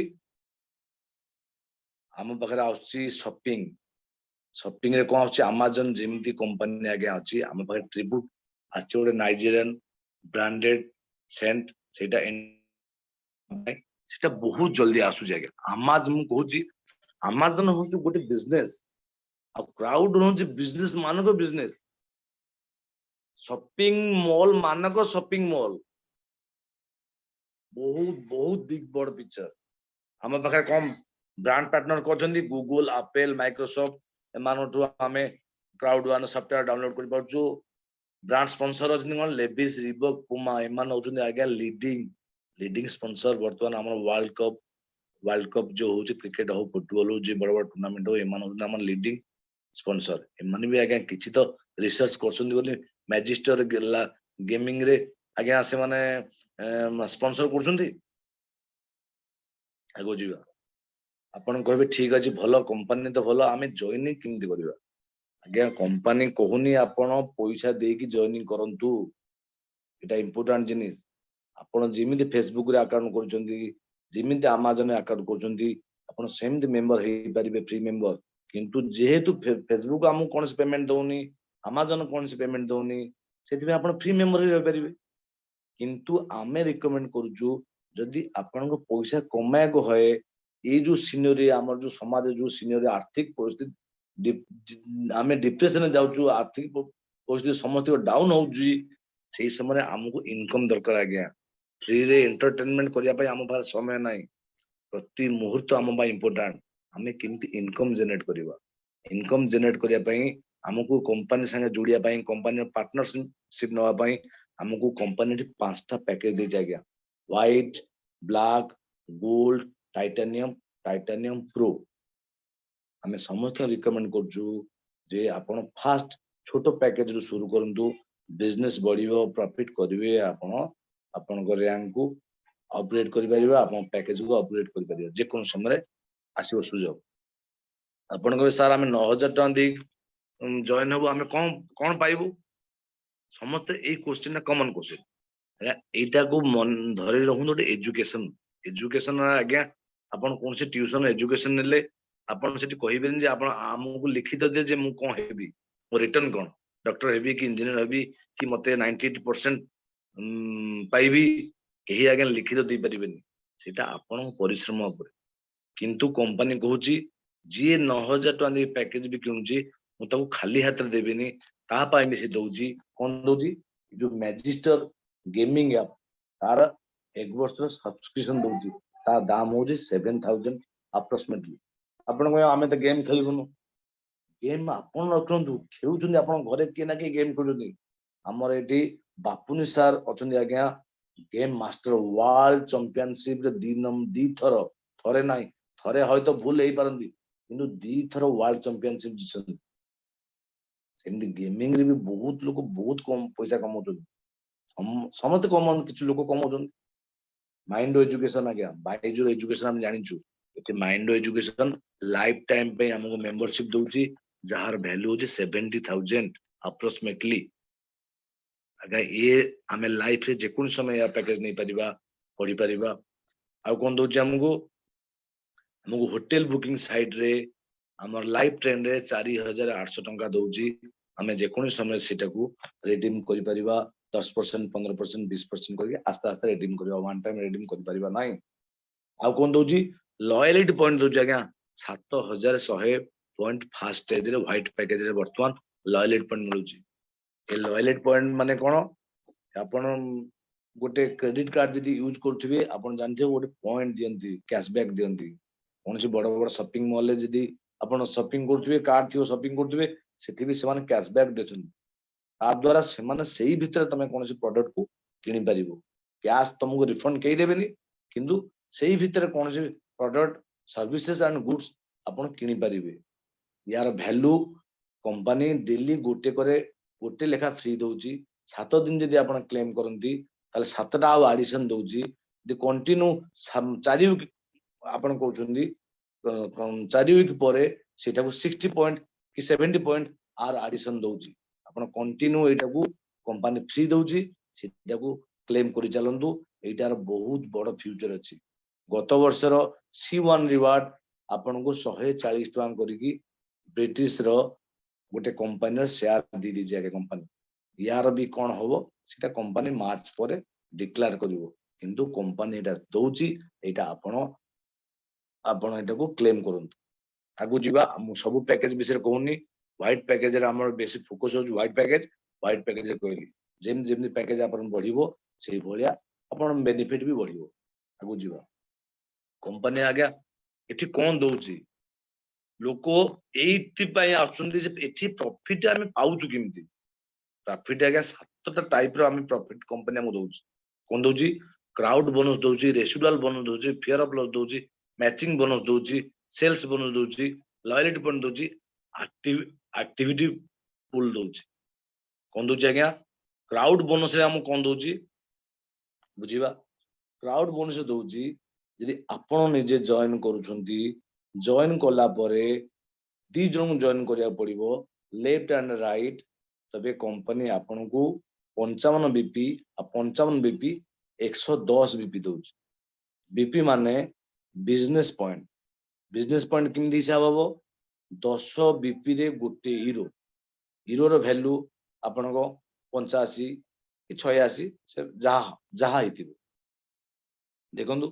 ଆମ ପାଖରେ ଆସୁଛି ସପିଂ। ସପିଂ ରେ କଣ ଆସୁଛି? ଆମାଜନ ଯେମିତି କମ୍ପାନୀ ଆଜ୍ଞା ଅଛି, ଆମ ପାଖରେ ଟ୍ରିବ୍ୟୁଟ ଆସିଛି, ଗୋଟେ ନାଇଜେରିଆନ ବ୍ରାଣ୍ଡେଡ ସେଣ୍ଟ। ସେଇଟା ବହୁତ ଜଲ୍ଦି ଆସୁଛି ଆଜ୍ଞା। ଆମାଜନ, ମୁଁ କହୁଛି, ଆମାଜନ ହଉଛି ଗୋଟେ ବିଜନେସ ଆଉ କ୍ରାଉଡ ହଉଛି ବିଜନେସ ମାନଙ୍କ ବିଜନେସ, ସପିଂ ମଲ ମାନଙ୍କ ସପିଂ ମଲ। ବହୁତ ବହୁତ ବିଗ, ବଡ ପିକ୍ଚର। ଆମ ପାଖରେ କଣ ବ୍ରାଣ୍ଡ ପାର୍ଟନର କରିଛନ୍ତି? ଗୁଗୁଲ, ଆପେଲ, ମାଇକ୍ରୋସଫ୍ଟ, ଏମାନଙ୍କଠୁ ଆମେ କ୍ରାଉଡ ୱାନ୍ ସଫ୍ଟୱେୟାର ଡାଉନଲୋଡ କରିପାରୁଛୁ। ବ୍ରାଣ୍ଡ ସ୍ପନ୍ସର ଅଛନ୍ତି କଣ? Levi's, Reebok, Puma. ଏମାନେ ହଉଛନ୍ତି ଆଜ୍ଞା ଲିଡିଂ ଲିଡିଂ ସ୍ପନ୍ସର। ବର୍ତ୍ତମାନ ଆମର ୱାର୍ଲଡ କପ୍ ଯୋଉ ହଉଛି, କ୍ରିକେଟ ହଉ, ଫୁଟବଲ ହଉ, ଯେ ବଡ ବଡ ଟୁର୍ଣ୍ଣାମେଣ୍ଟ ହଉ, ଏମାନେ ହଉଛନ୍ତି ଆମର ଲିଡିଂ ସ୍ପନ୍ସର। ଏମାନେ ବି ଆଜ୍ଞା କିଛି ତ ରିସର୍ଚ୍ଚ କରୁଛନ୍ତି ବୋଲି ମ୍ୟାଜିଷ୍ଟର ଗେମିଂ ରେ ଆଜ୍ଞା ସେମାନେ ସ୍ପନ୍ସର କରୁଛନ୍ତି। ଆଗକୁ ଯିବା। ଆପଣ କହିବେ, ଠିକ ଅଛି, ଭଲ କମ୍ପାନୀ ତ ଭଲ, ଆମେ ଜଏନିଂ କେମିତି କରିବା? ଆଜ୍ଞା, କମ୍ପାନୀ କହୁନି ଆପଣ ପଇସା ଦେଇକି ଜଏନିଂ କରନ୍ତୁ। ଏଇଟା ଇମ୍ପୋର୍ଟାଣ୍ଟ ଜିନିଷ। ଆପଣ ଯେମିତି ଫେସବୁକ ରେ ଆକାଉଣ୍ଟ କରୁଛନ୍ତି, ଯେମିତି ଆମାଜନ ଆକାଉଣ୍ଟ କରୁଛନ୍ତି, ଆପଣ ସେମିତି ମେମ୍ବର ହେଇପାରିବେ, ଫ୍ରି ମେମ୍ବର। କିନ୍ତୁ ଯେହେତୁ ଫେସବୁକ ଆମକୁ କୌଣସି ପେମେଣ୍ଟ ଦଉନି, ଆମାଜନ କୌଣସି ପେମେଣ୍ଟ ଦଉନି, ସେଥିପାଇଁ ଆପଣ ଫ୍ରି ମେମ୍ବର ହେଇ ରହିପାରିବେ। କିନ୍ତୁ ଆମେ ରିକମେଣ୍ଡ କରୁଛୁ, ଯଦି ଆପଣଙ୍କ ପଇସା କମାଇବାକୁ ହଏ, ଏଇ ଯୋଉ ସିନେରିଓ, ଆମର ଯୋଉ ସମାଜ, ଯୋଉ ସିନେରିଓ, ଆର୍ଥିକ ପରିସ୍ଥିତି, ଆମେ ଡିପ୍ରେସନରେ ଯାଉଛୁ, ଆର୍ଥିକ ପରିସ୍ଥିତି ସମସ୍ତଙ୍କ ଡାଉନ ହଉଛି, ସେଇ ସମୟରେ ଆମକୁ ଇନକମ ଦରକାର ଆଜ୍ଞା। ଫ୍ରିରେ ଏଣ୍ଟରଟେନମେଣ୍ଟ କରିବା ପାଇଁ ଆମ ପାଖରେ ସମୟ ନାହିଁ। ପ୍ରତି ମୁହୂର୍ତ୍ତ ଆମ ପାଇଁ ଇମ୍ପୋର୍ଟାଣ୍ଟ। ଆମେ କେମିତି ଇନକମ ଜେନେରେଟ କରିବା? ଇନକମ ଜେନେରେଟ କରିବା ପାଇଁ, ଆମକୁ କମ୍ପାନୀ ସାଙ୍ଗେ ଯୋଡିବା ପାଇଁ, କମ୍ପାନୀର ପାର୍ଟନରସିପ ନବା ପାଇଁ ଆମକୁ କମ୍ପାନୀ ପାଞ୍ଚଟା ପ୍ୟାକେଜ ଦେଇଛି ଆଜ୍ଞା: white, black, gold, titanium, titanium pro। ଆମେ ସମସ୍ତଙ୍କୁ ରିକମେଣ୍ଡ କରୁଛୁ ଯେ ଆପଣ ଫାଷ୍ଟ ଛୋଟ ପ୍ୟାକେଜ ରୁ ଶୁରୁ କରନ୍ତୁ। ବିଜନେସ ବଢିବ, ପ୍ରଫିଟ କରିବେ, ଆପଣ ଆପଣଙ୍କ ର୍ୟାଙ୍କକୁ ଅପଗ୍ରେଡ କରିପାରିବେ, ଆପଣ ପ୍ୟାକେଜକୁ ଅପଗ୍ରେଡ କରିପାରିବେ। ଯେକୌଣସି ସମୟରେ ଆସିବ ସୁଯୋଗ। ଆପଣ କହିବେ, ସାର୍, ଆମେ 9,000 ଟଙ୍କା ଦେଇ ଜଏନ ହବୁ, ଆମେ କଣ କଣ ପାଇବୁ? ସମସ୍ତେ ଏଇ କୋଶ୍ଚିନ୍ ଟା କମନ କୋଶ୍ଚିନ୍। ଏଇଟାକୁ ମନ ଧରି ରଖନ୍ତୁ, ଗୋଟେ ଏଜୁକେସନ। ଏଜୁକେସନ ଆଜ୍ଞା, ଆପଣ କୌଣସି ଟ୍ୟୁସନ ଏଜୁକେସନ ନେଲେ ଆପଣ ସେଠି କହିବେନି ଯେ ଆପଣ ଆମକୁ ଲିଖିତ ଦିଏ ଯେ ମୁଁ କଣ ହେବି, ମୋ ରିଟର୍ନ କଣ, ଡକ୍ଟର ହେବି କି ଇଞ୍ଜିନିୟର ହେବି କି ମତେ 98% ପାଇବି। କେହି ଆଜ୍ଞା ଲିଖିତ ଦେଇପାରିବେନି। ସେଇଟା ଆପଣଙ୍କ ପରିଶ୍ରମ ଉପରେ। କିନ୍ତୁ କମ୍ପାନୀ କହୁଛି, ଯିଏ 9,000 ଟଙ୍କା ଦେଇ ପ୍ୟାକେଜ ବି କିଣୁଛି, ମୁଁ ତାକୁ ଖାଲି ହାତରେ ଦେବିନି। ତା ପାଇଁ ବି ସେ ଦଉଛି। କଣ ଦଉଛି? ଯୋଉ ମ୍ୟାଜିଷ୍ଟର ଗେମିଂ ଆପ୍, ତାର ଏକ ବର୍ଷର ସବସ୍କ୍ରିପସନ ଦଉଛି। ତା ଦାମ ହଉଛି 7,000 ଆପ୍ରୋକ୍ସିମେଟଲି। ଆପଣ କହିବେ, ଆମେ ତ ଗେମ୍ ଖେଳିବୁନୁ। ଗେମ୍ ଆପଣ ନ ଖେଳନ୍ତୁ, ଖେଳୁଛନ୍ତି ଆପଣ ଘରେ କିଏ ନା କିଏ ଗେମ୍ ଖେଳୁଛନ୍ତି। ଆମର ଏଠି ବାପୁନି ସାର୍ ଅଛନ୍ତି ଆଜ୍ଞା, ଗେମ୍ ମାଷ୍ଟର, ୱାର୍ଲଡ ଚାମ୍ପିଅନସିପ ରେ ଦି ଥର, ଥରେ ନାହିଁ, ଥରେ ହୟତ ଭୁଲ ହେଇପାରନ୍ତି, କିନ୍ତୁ 2 ଥର ୱାର୍ଲଡ ଚାମ୍ପିଅନସିପ ଜିତିଛନ୍ତି। ସେମିତି ଗେମିଂ ରେ ବି ବହୁତ ଲୋକ ବହୁତ କମ ପଇସା କମାଉଛନ୍ତି। ସମସ୍ତେ କମାଉଛନ୍ତି, କିଛି ଲୋକ କମାଉଛନ୍ତି। ମାଇଣ୍ଡ ଏଜୁକେସନ ଆଜ୍ଞା, ବାଇଜୁର ଏଜୁକେସନ ଆମେ ଜାଣିଛୁ। ଏଠି ମାଇଣ୍ଡ ଏଜୁକେସନ ଲାଇଫ ଟାଇମ ପାଇଁ ଆମକୁ ମେମ୍ବରସିପ ଦଉଛି, ଯାହାର ଭ୍ୟାଲୁ ହଉଛି 70,000 ଆପ୍ରୋକ୍ସିମେଟଲି। ଆଜ୍ଞା, ଇଏ ଆମେ ଲାଇଫରେ ଯେକୌଣସି ସମୟ ଏହା ପ୍ୟାକେଜ ନେଇପାରିବା, ପଢିପାରିବା। ଆଉ କଣ ଦଉଛି ଆମକୁ? ଆମକୁ ହୋଟେଲ ବୁକିଂ ସାଇଟ ରେ ଆମର ଲାଇଫ ଟ୍ରେଣ୍ଡରେ 4,800 ଟଙ୍କା ଦଉଛି। ଆମେ ଯେକୌଣସି ସମୟରେ ସେଇଟାକୁ ରିଡିମ୍ କରିପାରିବା। 10%, 15%, 20% କରିକି ଆସ୍ତେ ଆସ୍ତେ ରିଡିମ୍ କରିବା। ୱାନ୍ ଟାଇମ ରିଡିମ୍ କରିପାରିବା ନାହିଁ। ଆଉ କଣ ଦଉଛି? ଲୟାଲିଟି ପଏଣ୍ଟ ଦଉଛି ଆଜ୍ଞା, 7,100 ପଏଣ୍ଟ। ଫାଷ୍ଟ ଷ୍ଟେଜରେ ହ୍ୱାଇଟ ପ୍ୟାକେଜରେ ବର୍ତ୍ତମାନ ଲୟାଲିଟି ପଏଣ୍ଟ ମିଳୁଛି। ଏ ଲୟାଲିଟି ପଏଣ୍ଟ ମାନେ କଣ? ଆପଣ ଗୋଟେ କ୍ରେଡିଟ କାର୍ଡ ଯଦି ୟୁଜ କରୁଥିବେ, ଆପଣ ଜାଣିଥିବେ, ଗୋଟେ ପଏଣ୍ଟ ଦିଅନ୍ତି, କ୍ୟାସବ୍ୟାକ୍ ଦିଅନ୍ତି। କୌଣସି ବଡ ବଡ ସପିଂ ମଲରେ ଯଦି ଆପଣ ସପିଂ କରୁଥିବେ, କାର୍ଡ ଥିବ, ସପିଂ କରୁଥିବେ, ସେଠି ବି ସେମାନେ କ୍ୟାସବ୍ୟାକ୍ ଦେଉଛନ୍ତି। ତା ଦ୍ୱାରା ସେମାନେ ସେଇ ଭିତରେ ତମେ କୌଣସି ପ୍ରଡକ୍ଟ କୁ କିଣିପାରିବ। କ୍ୟାଶ ତମକୁ ରିଫଣ୍ଡ କେହି ଦେବେନି, କିନ୍ତୁ ସେଇ ଭିତରେ କୌଣସି ପ୍ରଡକ୍ଟ, ସର୍ଭିସେସ୍ ଆଣ୍ଡ ଗୁଡସ୍ ଆପଣ କିଣିପାରିବେ। ୟାର ଭ୍ୟାଲୁ କମ୍ପାନୀ ଡେଲି ଗୋଟେ କରି ଗୋଟେ ଲେଖା ଫ୍ରି ଦଉଛି। 7 ଦିନ ଯଦି ଆପଣ କ୍ଲେମ କରନ୍ତି, ତାହେଲେ 7ଟା ଆଉ ଆଡିସନ ଦଉଛି। ଯଦି କଣ୍ଟିନ୍ୟୁ 4 ୱିକ୍ ଆପଣ କହୁଛନ୍ତି, 4 ୱିକ୍ ପରେ ସେଇଟାକୁ 60 ପଏଣ୍ଟ କି 70 ପଏଣ୍ଟ ଆର ଆଡିସନ ଦଉଛି। ଆପଣ କଣ୍ଟିନ୍ୟୁ ଏଇଟାକୁ କମ୍ପାନୀ ଫ୍ରି ଦଉଛି, ସେଇଟାକୁ କ୍ଲେମ କରି ଚାଲନ୍ତୁ। ଏଇଟାର ବହୁତ ବଡ ଫ୍ୟୁଚର ଅଛି। ଗତ ବର୍ଷର ସି 1 ରିୱାର୍ଡ ଆପଣଙ୍କୁ 140 ଟଙ୍କା କରିକି ବ୍ରିଟିଶ ର ଗୋଟେ କମ୍ପାନୀର ସେୟାର ଦେଇ ଦେଇଛି ଆଗେ କମ୍ପାନୀ। ୟାର ବି କଣ ହବ, ସେଟା କମ୍ପାନୀ ମାର୍ଚ୍ଚ ପରେ ଡିକ୍ଲାର କରିବ। କିନ୍ତୁ କମ୍ପାନୀ ଏଇଟା ଦଉଛି, ଏଇଟା ଆପଣ ଏଟାକୁ କ୍ଲେମ କରନ୍ତୁ। ଆଗକୁ ଯିବା। ମୁଁ ସବୁ ପ୍ୟାକେଜ ବିଷୟରେ କହୁନି। ହ୍ୱାଇଟ ପ୍ୟାକେଜରେ ଆମର ବେଶୀ ଫୋକସ ହଉଛି। ହ୍ୱାଇଟ ପ୍ୟାକେଜ, ହ୍ୱାଇଟ ପ୍ୟାକେଜ କହିଲି, ଯେମିତି ଯେମିତି ପ୍ୟାକେଜ ଆପଣ ବଢିବ, ସେଇଭଳିଆ ଆପଣ ବେନିଫିଟ ବି ବଢିବ। ଆଗକୁ ଯିବା। କମ୍ପାନୀ ଆଜ୍ଞା ଏଠି କଣ ଦଉଛି? ଲୋକ ଏଇଥିପାଇଁ ଆସୁଛନ୍ତି ଯେ ଏଠି ପ୍ରଫିଟ ଆମେ ପାଉଛୁ କେମିତି? ପ୍ରଫିଟ ଆଜ୍ଞା ସାତଟା ଟାଇପ ର ଆମେ ପ୍ରଫିଟ କମ୍ପାନୀ ଆମକୁ ଦଉଛି। କଣ ଦଉଛି? କ୍ରାଉଡ ବୋନସ ଦଉଛି, ରେସିଡୁଆଲ ବୋନସ ଦଉଛି, ଫିୟର ଅଫ ଲସ୍ ଦଉଛି, ମ୍ୟାଚିଂ ବୋନସ ଦଉଛି, ସେଲ୍ସ ବୋନସ ଦଉଛି, ଲୟାଲିଟି ପଏଣ୍ଟ ଦଉଛି, ଆକ୍ଟିଭିଟି ପୁଲ ଦଉଛି। କଣ ଦଉଛି ଆଜ୍ଞା? କ୍ରାଉଡ ବୋନସ ରେ ଆମକୁ କଣ ଦଉଛି ବୁଝିବା। କ୍ରାଉଡ ବୋନସ ଦଉଛି, ଯଦି ଆପଣ ନିଜେ ଜଏନ କରୁଛନ୍ତି, ଜଏନ କଲା ପରେ ଦି ଜଣଙ୍କୁ ଜଏନ କରିବାକୁ ପଡିବ, ଲେଫ୍ଟ ଆଣ୍ଡ ରାଇଟ। ତେବେ କମ୍ପାନୀ ଆପଣଙ୍କୁ 55 ବିପି ଆଉ 55 ବିପି, 110 ବିପି ଦଉଛି। ବିପି ମାନେ ବିଜନେସ ପଏଣ୍ଟ। ବିଜନେସ ପଏଣ୍ଟ କେମିତି ହିସାବ ହବ? 10 ବିପି ରେ 1 ୟୁରୋ। ୟୁରୋର ଭ୍ୟାଲୁ ଆପଣଙ୍କ 85 କି 86, ସେ ଯାହା ଯାହା ହେଇଥିବ। ଦେଖନ୍ତୁ,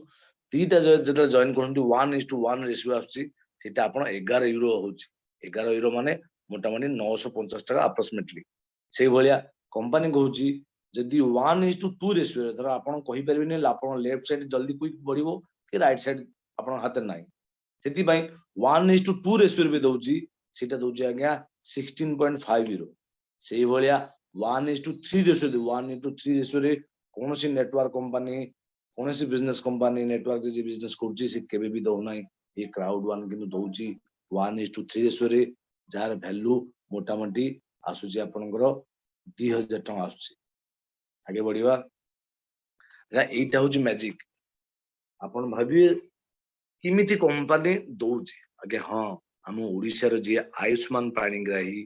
ଦିଟା ଯେତେବେଳେ ଜଏନ କରୁଛନ୍ତି, 1:1 ରେସିଓ ଆସୁଛି। ସେଇଟା ଆପଣ 11 ୟୁରୋ ହଉଛି। 11 ୟୁରୋ ମାନେ ମୋଟାମୋଟି 950 ଟଙ୍କା ଆପ୍ରୋକ୍ସିମେଟଲି। ସେଇଭଳିଆ କମ୍ପାନୀ କହୁଛି, ଯଦି 1:2 ରେସିଓ, ଧର ଆପଣ କହିପାରିବେନି ଆପଣ ଲେଫ୍ଟ ସାଇଡ ଜଲ୍ଦି କୁଇକ୍ ବଢିବ କି ରାଇଟ ସାଇଡ, ଆପଣଙ୍କ ହାତରେ ନାହିଁ, ସେଥିପାଇଁ 1:2 ରେସିଓ ବି ଦଉଛି। ସେଇଟା ଦଉଛି ଆଜ୍ଞା 16.5 ୟୁରୋ। ସେଇଭଳିଆ 1:3 ରେସିଓ, 1:3 ରେସିଓରେ କୌଣସି ନେଟୱାର୍କ କମ୍ପାନୀ, କୌଣସି ବିଜନେସ କମ୍ପାନୀ, ନେଟୱାର୍କ ଯିଏ ବିଜନେସ କରୁଛି, ସେ କେବେ ବି ଦଉନାହିଁ। ଏ କ୍ରାଉଡ ୱାନ୍ କିନ୍ତୁ ଦଉଛି 1:3 ରେସିଓରେ, ଯାହାର ଭ୍ୟାଲୁ ମୋଟାମୋଟି ଆସୁଛି ଆପଣଙ୍କର 2000 ଟଙ୍କା ଆସୁଛି। ଆଗେ ବଢିବା। ଏଇଟା ହଉଛି ମ୍ୟାଜିକ। ଆପଣ ଭାବିବେ କେମିତି କମ୍ପାନୀ ଦଉଛି? ଆଜ୍ଞା ହଁ, ଆମ ଓଡିଶାର ଯିଏ ଆୟୁଷ୍ମାନ ପାଣିଗ୍ରାହୀ,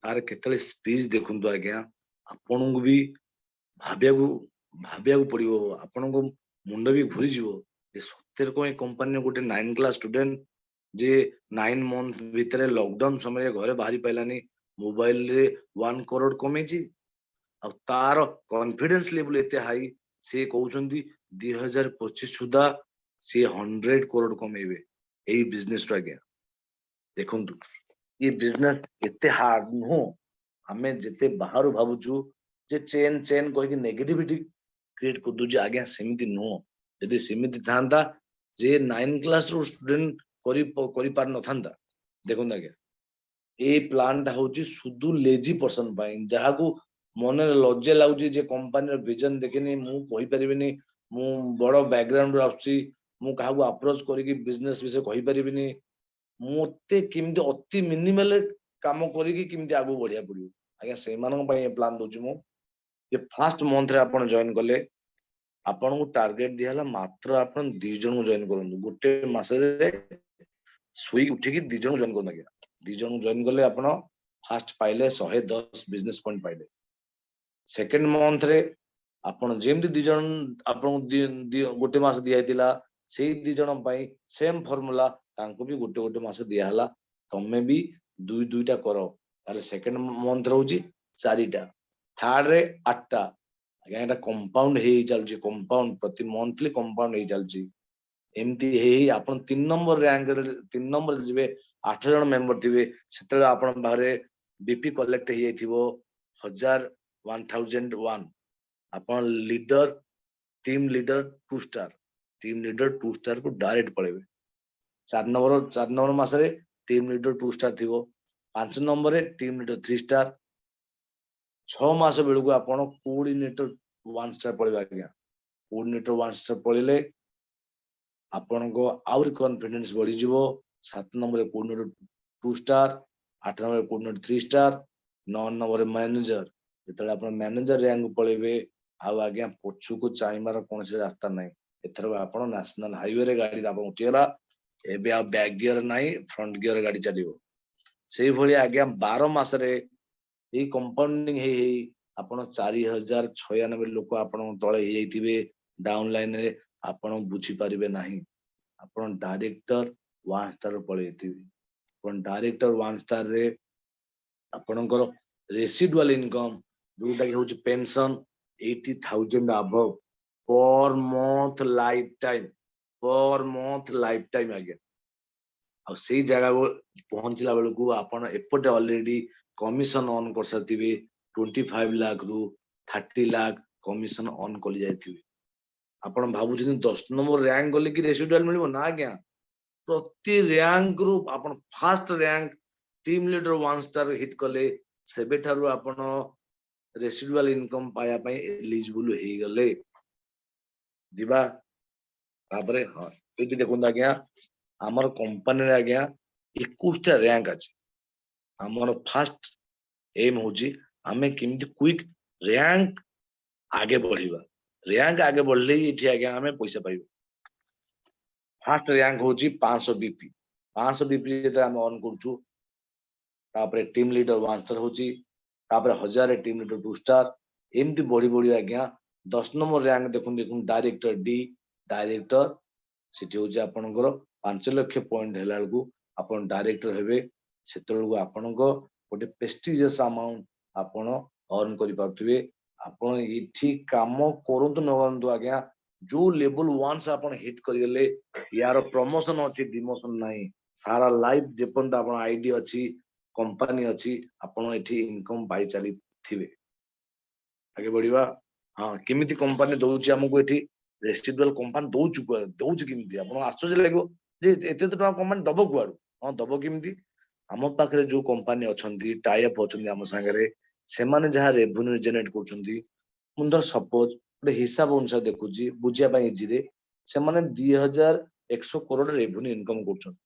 ତାର କେତେବେଳେ ସ୍ପିଚ ଦେଖନ୍ତୁ ଆଜ୍ଞା, ଆପଣଙ୍କୁ ବି ଭାବିବାକୁ ଭାବିବାକୁ ପଡିବ, ଆପଣଙ୍କ ମୁଣ୍ଡ ବି ଘୁରିଯିବ ଯେ ସତରେ କଣ ଏ କମ୍ପାନୀର ଗୋଟେ 9 କ୍ଲାସ ଷ୍ଟୁଡେଣ୍ଟ, ଯିଏ 9 ମନ୍ଥ ଭିତରେ ଲକଡାଉନ ସମୟରେ ଘରେ ବାହାରି ପାରିଲାନି, ମୋବାଇଲରେ 1 କରୋଡ କମେଇଛି? ଆଉ ତାର କନଫିଡେନ୍ସ ଲେଭେଲ ଏତେ ହାଇ, ସିଏ କହୁଛନ୍ତି 2025 ସୁଦ୍ଧା ସିଏ 100 କରୋଡ କମେଇବେ ଏଇ ବିଜନେସ ରୁ। ଆଜ୍ଞା ଦେଖନ୍ତୁ, ଏ ବିଜନେସ ଏତେ ହାର୍ଡ ନୁହଁ। ଆମେ ଯେତେ ବାହାରୁ ଭାବୁଛୁ ଯେ ଚେନ୍ ଚେନ୍ କହିକି ନେଗେଟିଭିଟି କ୍ରିଏଟ କରିଦଉଛି, ଆଜ୍ଞା ସେମିତି ନୁହଁ। ଯଦି ସେମିତି ଥାନ୍ତା, ଯେ 9 କ୍ଲାସ ର ଷ୍ଟୁଡେଣ୍ଟ କରିପାରିନଥାନ୍ତା। ଦେଖନ୍ତୁ ଆଜ୍ଞା, ଏଇ ପ୍ଲାନ୍ ଟା ହଉଛି ସୁଧୁ ଲେଜି ପର୍ସନ ପାଇଁ, ଯାହାକୁ ମନରେ ଲଜ୍ଜା ଲାଗୁଛି ଯେ କମ୍ପାନୀର ଭିଜନ ଦେଖିନି, ମୁଁ କହିପାରିବିନି, ମୁଁ ବଡ ବ୍ୟାକଗ୍ରାଉଣ୍ଡ ରୁ ଆସୁଛି, ମୁଁ କାହାକୁ ଆପ୍ରୋଚ କରିକି ବିଜନେସ ବିଷୟରେ କହିପାରିବିନି, ମତେ କେମିତି ଅତି ମିନିମାଲ କାମ କରିକି କେମିତି ଆଗକୁ ବଢିବାକୁ ପଡିବ, ଆଜ୍ଞା ସେଇମାନଙ୍କ ପାଇଁ ଏ ପ୍ଲାନ୍ ଦଉଛି ମୁଁ। ଯେ ଫାଷ୍ଟ ମନ୍ଥରେ ଆପଣ ଜଏନ କଲେ, ଆପଣଙ୍କୁ ଟାର୍ଗେଟ ଦିଆହେଲା ମାତ୍ର ଆପଣ ଦି ଜଣଙ୍କୁ ଜଏନ କରନ୍ତୁ। ଗୋଟେ ମାସରେ ଶୋଇ ଉଠିକି ଦି ଜଣଙ୍କୁ ଜଏନ କରନ୍ତୁ। ଆଜ୍ଞା, ଦି ଜଣଙ୍କୁ ଜଏନ କଲେ ଆପଣ ଫାଷ୍ଟ ପାଇଲେ 110 ବିଜନେସ ପଏଣ୍ଟ ପାଇଲେ। ସେକେଣ୍ଡ ମନ୍ଥରେ ଆପଣ ଯେମିତି ଦି ଜଣ ଆପଣଙ୍କୁ ଗୋଟେ ମାସ ଦିଆହେଇଥିଲା, ସେଇ ଦି ଜଣ ପାଇଁ ସେମ ଫର୍ମୁଲା, ତାଙ୍କୁ ବି ଗୋଟେ ଗୋଟେ ମାସ ଦିଆହେଲା, ତମେ ବି ଦୁଇ ଦୁଇଟା କର। ତାହେଲେ ସେକେଣ୍ଡ ମନ୍ଥ ରହୁଛି ଚାରିଟା, ଥାର୍ଡ ରେ ଆଠଟା। ଆଜ୍ଞା, ଏଟା କମ୍ପାଉଣ୍ଡ ହେଇ ଚାଲୁଛି, କମ୍ପାଉଣ୍ଡ ପ୍ରତି ମନ୍ଥଲି କମ୍ପାଉଣ୍ଡ ହେଇ ଚାଲୁଛି। ଏମିତି ହେଇ ହେଇ ଆପଣ ତିନି ନମ୍ବର ରାଙ୍କରେ, ତିନି ନମ୍ବର ଯିବେ, ଆଠ ଜଣ ମେମ୍ବର ଥିବେ, ସେତେବେଳେ ଆପଣଙ୍କ ପାଖରେ ବିପି କଲେକ୍ଟ ହେଇଯାଇଥିବ 1000, 1001। ଆପଣ leader. Team leader two star, team leader two star କୁ ଡାଇରେକ୍ଟ ପଳେଇବେ। 4 ନମ୍ବର ମାସରେ ଟିମ୍ ଲିଡର ଟୁ ଷ୍ଟାର ଥିବ। 5 ନମ୍ବରରେ ଟିମ୍ ଲିଡର ଥ୍ରୀ ଷ୍ଟାର। 6 ମାସ ବେଳକୁ ଆପଣ କୋଅର୍ଡିନେଟର ୱାନ୍ ଷ୍ଟାର ପଳେଇବେ ଆଜ୍ଞା। କୋଅର୍ଡିନେଟର ୱାନ୍ ଷ୍ଟାର ପଳେଇଲେ ଆପଣଙ୍କ ଆହୁରି କନଫିଡେନ୍ସ ବଢିଯିବ। 7 ନମ୍ବରରେ କୋଅର୍ଡିନେଟର ଟୁ ଷ୍ଟାର, 8 ନମ୍ବରରେ କୋଅର୍ଡିନେଟର ଥ୍ରୀ ଷ୍ଟାର, 9 ନମ୍ବରରେ ମ୍ୟାନେଜର। ଯେତେବେଳେ ଆପଣ ମ୍ୟାନେଜର ରାଙ୍କ ପଳେଇବେ, ଆଉ ଆଜ୍ଞା ପଛକୁ ଚାହିଁବାର କୌଣସି ରାସ୍ତା ନାହିଁ। ଏଥର ଆପଣ ନ୍ୟାସନାଲ ହାଇୱେରେ ଗାଡି ଆପଣ ଉଠିଗଲା। ଏବେ ଆଉ ବ୍ୟାକ୍ ଗିୟର ନାହିଁ, ଫ୍ରଣ୍ଟ ଗିୟର ଗାଡି ଚାଲିବ। ସେଇଭଳି ଆଜ୍ଞା 12 ମାସରେ ଏଇ କମ୍ପାଉଣ୍ଡିଂ ହେଇ ହେଇ ଆପଣ 4096 ଲୋକ ଆପଣଙ୍କ ତଳେ ହେଇଯାଇଥିବେ ଡାଉନ ଲାଇନରେ, ଆପଣ ବୁଝିପାରିବେ ନାହିଁ। ଆପଣ ଡାଇରେକ୍ଟର ୱାନ୍ ଷ୍ଟାର ପଳେଇଥିବେ। ଆପଣ ଡାଇରେକ୍ଟର ୱାନ୍ ଷ୍ଟାରରେ ଆପଣଙ୍କର ରେସିଡୁଆଲ ଇନକମ, ଯୋଉଟା କି ହଉଛି pension, 80,000 above per month life time, per month life time ଆଜ୍ଞା। ଆଉ ସେଇ ଜାଗାକୁ ପହଞ୍ଚିଲା ବେଳକୁ ଆପଣ ଏପଟେ ଅଲରେଡି କମିଶନ ଅର୍ନ କରିସାରିଥିବେ। 25 ଲାଖ ରୁ 30 ଲାଖ କମିଶନ ଅର୍ନ କରି ଯାଇଥିବେ। ଆପଣ ଭାବୁଛନ୍ତି 10 ନମ୍ବର ରାଙ୍କ ଗଲେ କି ରେସିଡୁଆଲ ମିଳିବ? ନା ଆଜ୍ଞା, ପ୍ରତି ରାଙ୍କ ରୁ ଆପଣ first rank team leader one star hit କଲେ, ସେବେଠାରୁ ଆପଣ ରେସିଡୁଆଲ ଇନକମ ପାଇବା ପାଇଁ ଏଲିଜିବୁଲ ହେଇଗଲେ। ଯିବା ତାପରେ। ହଁ, ଏଇଠି ଦେଖନ୍ତୁ ଆଜ୍ଞା, ଆମର କମ୍ପାନୀରେ ଆଜ୍ଞା 21ଟା ରାଙ୍କ ଅଛି। ଆମର ଫାଷ୍ଟ ଏମ୍ ହଉଛି ଆମେ କେମିତି କୁଇକ୍ ରାଙ୍କ ଆଗେ ବଢିବା। ରାଙ୍କ ଆଗେ ବଢିଲେ ହିଁ ଏଠି ଆଜ୍ଞା ଆମେ ପଇସା ପାଇବା। ଫାଷ୍ଟ ରାଙ୍କ ହଉଛି 500 ବିପି। 500 ବିପି ଯେତେବେଳେ ଆମେ ଅର୍ନ କରୁଛୁ, ତାପରେ ଟିମ୍ ଲିଡର ୱାନ୍ ଷ୍ଟାର ହଉଛି, ତାପରେ 1000 ଟିମ୍ ଲିଡର ଟୁ ଷ୍ଟାର, ଏମିତି ବଢି ବଢି ଆଜ୍ଞା 10 ନମ୍ବର ରାଙ୍କ ଦେଖନ୍ତୁ ଦେଖନ୍ତୁ ଡାଇରେକ୍ଟର ଡି। ଡାଇରେକ୍ଟର ସେଠି ହଉଛି ଆପଣଙ୍କର 5 ଲକ୍ଷ ପଏଣ୍ଟ ହେଲା ବେଳକୁ ଆପଣ ଡାଇରେକ୍ଟର ହେବେ। ସେତେବେଳକୁ ଆପଣଙ୍କ ଗୋଟେ ପ୍ରେଷ୍ଟିଜିୟସ୍ ଆମାଉଣ୍ଟ ଆପଣ ଅର୍ନ କରିପାରୁଥିବେ। ଆପଣ ଏଠି କାମ କରନ୍ତୁ ନ କରନ୍ତୁ ଆଜ୍ଞା, ଯୋଉ ଲେବୁଲ ୱାନ୍ସ ଆପଣ ହିଟ୍ କରିଗଲେ, ୟାର ପ୍ରମୋସନ ଅଛି, ଡିମୋସନ ନାହିଁ। ସାରା ଲାଇଫ ଯେପର୍ଯ୍ୟନ୍ତ ଆପଣ ଆଇଡି ଅଛି, କମ୍ପାନୀ ଅଛି, ଆପଣ ଏଠି ଇନକମ ପାଇ ଚାଲିଥିବେ। ଆଗେ ବଢିବା। ହଁ, କେମିତି କମ୍ପାନୀ ଦଉଛି ଆମକୁ ଏଠି ରେସିଡୁଆଲ? କମ୍ପାନୀ ଦଉଛି କୁଆଡେ, ଦଉଛି କେମିତି? ଆପଣ ଆଶ୍ଚର୍ଯ୍ୟ ଲାଗିବ ଯେ ଏତେ ଏତେ ଟଙ୍କା କମ୍ପାନୀ ଦବ କୁଆଡୁ? ହଁ, ଦବ କେମିତି? ଆମ ପାଖରେ ଯୋଉ କମ୍ପାନୀ ଅଛନ୍ତି, ଟାଇଅପ୍ ଅଛନ୍ତି ଆମ ସାଙ୍ଗରେ, ସେମାନେ ଯାହା ରେଭିନ୍ୟୁ ଜେନେରେଟ କରୁଛନ୍ତି, ମୁଁ ଧର ସପୋଜ ଗୋଟେ ହିସାବ ଅନୁସାରେ ଦେଖୁଛି ବୁଝିବା ପାଇଁ ଇଜିରେ, ସେମାନେ 2100 କରୋଡ ରେଭିନ୍ୟୁ ଇନକମ କରୁଛନ୍ତି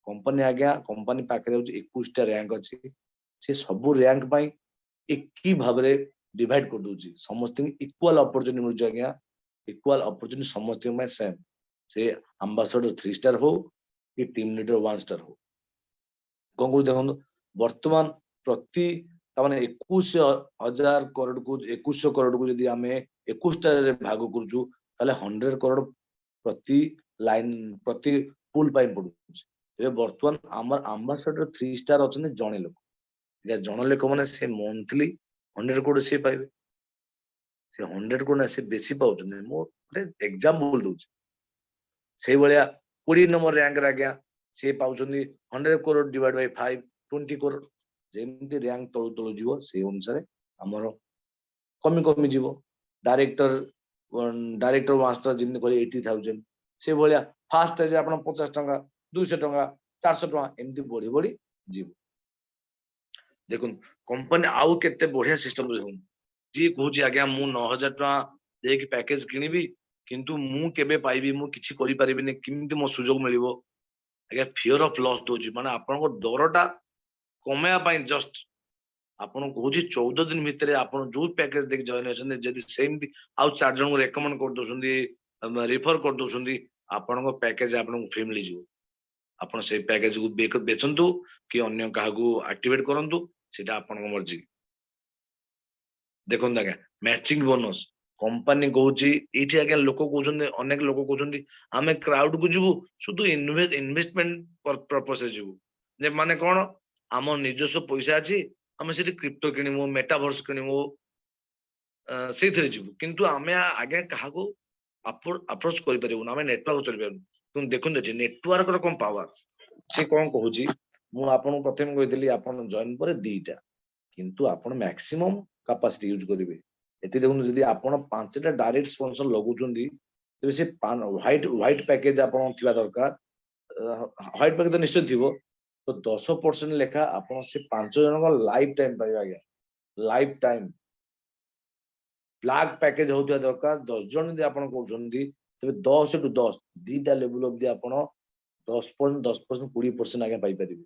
କମ୍ପାନୀ ଆଜ୍ଞା। କମ୍ପାନୀ ପାଖରେ ହଉଛି 21ଟା ରାଙ୍କ ଅଛି। ସେ ସବୁ ରାଙ୍କ ପାଇଁ ଏକି ଭାବରେ ଡିଭାଇଡ କରିଦଉଛି। ସମସ୍ତଙ୍କୁ ଇକ୍ୱାଲ ଅପରଚୁନିଟି ମିଳୁଛି ଆଜ୍ଞା। ଇକ୍ୱାଲ ଅପରଚୁନିଟି ସମସ୍ତଙ୍କ ପାଇଁ ସେମ୍, ସେ ଆମ୍ବାସଡର ଥ୍ରୀ ଷ୍ଟାର ହଉ କି ଟିମ୍ ଲିଡର ୱାନ୍ ଷ୍ଟାର ହଉ। କଣ କହୁଛି ଦେଖନ୍ତୁ। ବର୍ତ୍ତମାନ ପ୍ରତି ତାମାନେ 21,000 କରୋଡକୁ, 2100 କରୋଡକୁ ଯଦି ଆମେ 21ଟାରେ ଭାଗ କରୁଛୁ, ତାହେଲେ 100 କରୋଡ ପ୍ରତି ଲାଇନ, ପ୍ରତି ପୁଲ ପାଇଁ ପଡୁଛି। ଏବେ ବର୍ତ୍ତମାନ ଆମର ଆମ୍ବାସଡର ଥ୍ରୀ ଷ୍ଟାର ଅଛନ୍ତି ଜଣେ ଲୋକ। ଜଣେ ଲୋକ ମାନେ ସେ ମନ୍ଥଲି 100 କରୋଡ ସିଏ ପାଇବେ। ସେ 100 କରୋଡ ନା, ସେ ବେଶୀ ପାଉଛନ୍ତି। ମୁଁ ଗୋଟେ ଏକ୍ଜାମ୍ପଲ ଦଉଛି। ସେଇଭଳିଆ 20 ନମ୍ବର ରାଙ୍କରେ ଆଜ୍ଞା ସିଏ ପାଉଛନ୍ତି 100 crore divide by 5, 20 crore। ଯେମିତି ରାଙ୍କ ତଳୁ ତଳୁ ଯିବ, ସେଇ ଅନୁସାରେ ଆମର କମି କମି ଯିବ। ଡାଇରେକ୍ଟର ୱାନ୍ ଷ୍ଟାର ଯେମିତି କହିଲେ 80,000, ସେଇଭଳିଆ ଫାଷ୍ଟ ଆପଣ 50 ଟଙ୍କା, 200 ଟଙ୍କା, 400 ଟଙ୍କା, ଏମିତି ବଢି ବଢି ଯିବ। ଦେଖନ୍ତୁ, କମ୍ପାନୀ ଆଉ କେତେ ବଢିଆ ସିଷ୍ଟମ ଦେଖନ୍ତୁ। ଯିଏ କହୁଛି, ଆଜ୍ଞା ମୁଁ 9000 ଟଙ୍କା ଦେଇକି ପ୍ୟାକେଜ କିଣିବି, କିନ୍ତୁ ମୁଁ କେବେ ପାଇବି? ମୁଁ କିଛି କରିପାରିବିନି, କେମିତି ମୋ ସୁଯୋଗ ମିଳିବ? ଆଜ୍ଞା, ଫିଅର ଅଫ ଲସ୍ ଦଉଛି। ମାନେ ଆପଣଙ୍କ ଡରଟା କମେଇବା ପାଇଁ ଜଷ୍ଟ ଆପଣ କହୁଛି, 14 ଦିନ ଭିତରେ ଆପଣ ଯୋଉ ପ୍ୟାକେଜ ଦେଇକି ଜଏନ ଅଛନ୍ତି, ଯଦି ସେମିତି ଆଉ ଚାରି ଜଣଙ୍କୁ ରେକମେଣ୍ଡ କରିଦଉଛନ୍ତି, ରିଫର କରିଦଉଛନ୍ତି, ଆପଣଙ୍କ ପ୍ୟାକେଜ ଆପଣଙ୍କୁ ଫ୍ରି ମିଳିଯିବ। ଆପଣ ସେଇ ପ୍ୟାକେଜକୁ ବେଚନ୍ତୁ କି ଅନ୍ୟ କାହାକୁ ଆକ୍ଟିଭେଟ କରନ୍ତୁ, ସେଇଟା ଆପଣଙ୍କ ମର୍ଜି। ଦେଖନ୍ତୁ ଆଜ୍ଞା, ମ୍ୟାଚିଂ ବୋନସ କମ୍ପାନୀ କହୁଛି ଏଇଠି ଆଜ୍ଞା। ଲୋକ କହୁଛନ୍ତି, ଅନେକ ଲୋକ କହୁଛନ୍ତି, ଆମେ କ୍ରାଉଡ କୁ ଯିବୁ, শুধু ଇନଭେଷ୍ଟମେଣ୍ଟ ପର୍ପସରେ ଯିବୁ। ଯେ ମାନେ କଣ? ଆମ ନିଜସ୍ୱ ପଇସା ଅଛି, ଆମେ ସେଠି କ୍ରିପ୍ଟୋ କିଣିବୁ, ମେଟାଭର୍ସ କିଣିବୁ, ସେଇଥିରେ ଯିବୁ। କିନ୍ତୁ ଆମେ ଆଜ୍ଞା କାହାକୁ ଆପ୍ରୋଚ କରିପାରିବୁନୁ, ଆମେ ନେଟୱାର୍କ ଚଳିପାରିବୁନୁ। କିନ୍ତୁ ଦେଖନ୍ତୁ ଏଠି ନେଟୱାର୍କ ର କଣ ପାୱାର। ସେ କଣ କହୁଛି? ମୁଁ ଆପଣଙ୍କୁ ପ୍ରଥମେ କହିଥିଲି, ଆପଣ ଜଏନ ପରେ ଦିଟା, କିନ୍ତୁ ଆପଣ ମ୍ୟାକ୍ସିମମ୍ କାପାସିଟି ୟୁଜ କରିବେ। ଏଠି ଦେଖନ୍ତୁ, ଯଦି ଆପଣ 5ଟା ଡାଇରେକ୍ଟ ସ୍ପନ୍ସର ଲଗାଉଛନ୍ତି, ତେବେ ସେ ହ୍ୱାଇଟ ହ୍ୱାଇଟ ପ୍ୟାକେଜ ଆପଣ ଥିବା ଦରକାର। ହ୍ୱାଇଟ ପ୍ୟାକେଜ ତ ନିଶ୍ଚୟ ଥିବ। ତ 10% ଲେଖା ଆପଣ ସେ 5 ଜଣଙ୍କ ଲାଇଫ ଟାଇମ ପାଇବେ ଆଜ୍ଞା, ଲାଇଫ ଟାଇମ। ବ୍ଲାକ୍ ପ୍ୟାକେଜ ହଉଥିବା ଦରକାର। 10 ଜଣ ଯଦି ଆପଣ କରୁଛନ୍ତି, ତେବେ 10 ଟୁ 10 ଦିଟା ଲେବୁଲ ଅଫ ଆପଣ 10%, 10%, 20% ଆଜ୍ଞା ପାଇପାରିବେ।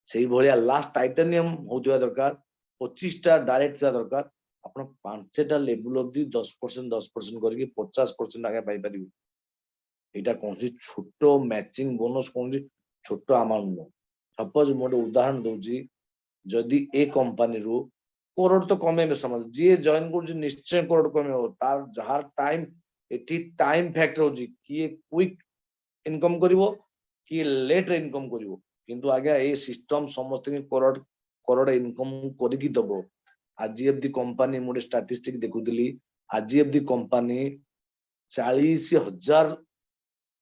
ସେଇଭଳିଆ ଲାଷ୍ଟ ଟାଇଟାନିୟମ ହଉଥିବା ଦରକାର, 25ଟା ଡାଇରେକ୍ଟ ଥିବା ଦରକାର। ଆପଣ 5ଟା ଲେବୁଲ ଅଫ the 10%, 10% କରିକି 50% ଆଜ୍ଞା ପାଇପାରିବେ। ଏଇଟା କୌଣସି ଛୋଟ ମ୍ୟାଚିଂ ବୋନସ, କୌଣସି ଛୋଟ ଆମାଉଣ୍ଟ ନୁହଁ। ସପୋଜ ମୁଁ ଗୋଟେ ଉଦାହରଣ ଦଉଛି, ଯଦି ଏ କମ୍ପାନୀରୁ କରୋଡ଼ ତ କମେଇବେ ସମସ୍ତେ, ଯିଏ ଜଏନ କରୁଛି ନିଶ୍ଚୟ କରୋଡ଼ କମେଇବ। ତାର ଯାହାର ଟାଇମ, ଏଠି ଟାଇମ ଫ୍ୟାକ୍ଟର ହଉଛି, କିଏ କୁଇକ୍ ଇନକମ କରିବ, କିଏ ଲେଟରେ ଇନକମ କରିବ। କିନ୍ତୁ ଆଜ୍ଞା, ଏଇ ସିଷ୍ଟମ ସମସ୍ତଙ୍କୁ କରୋଡ଼ କରୋଡ଼ ଇନକମ କରିକି ଦବ। ଆଜି ଏଫ କମ୍ପାନୀ, ମୁଁ ଗୋଟେ ଷ୍ଟାଟିଷ୍ଟିକ ଦେଖୁଥିଲି, ଆଜି ଏଫ କମ୍ପାନୀ 40,000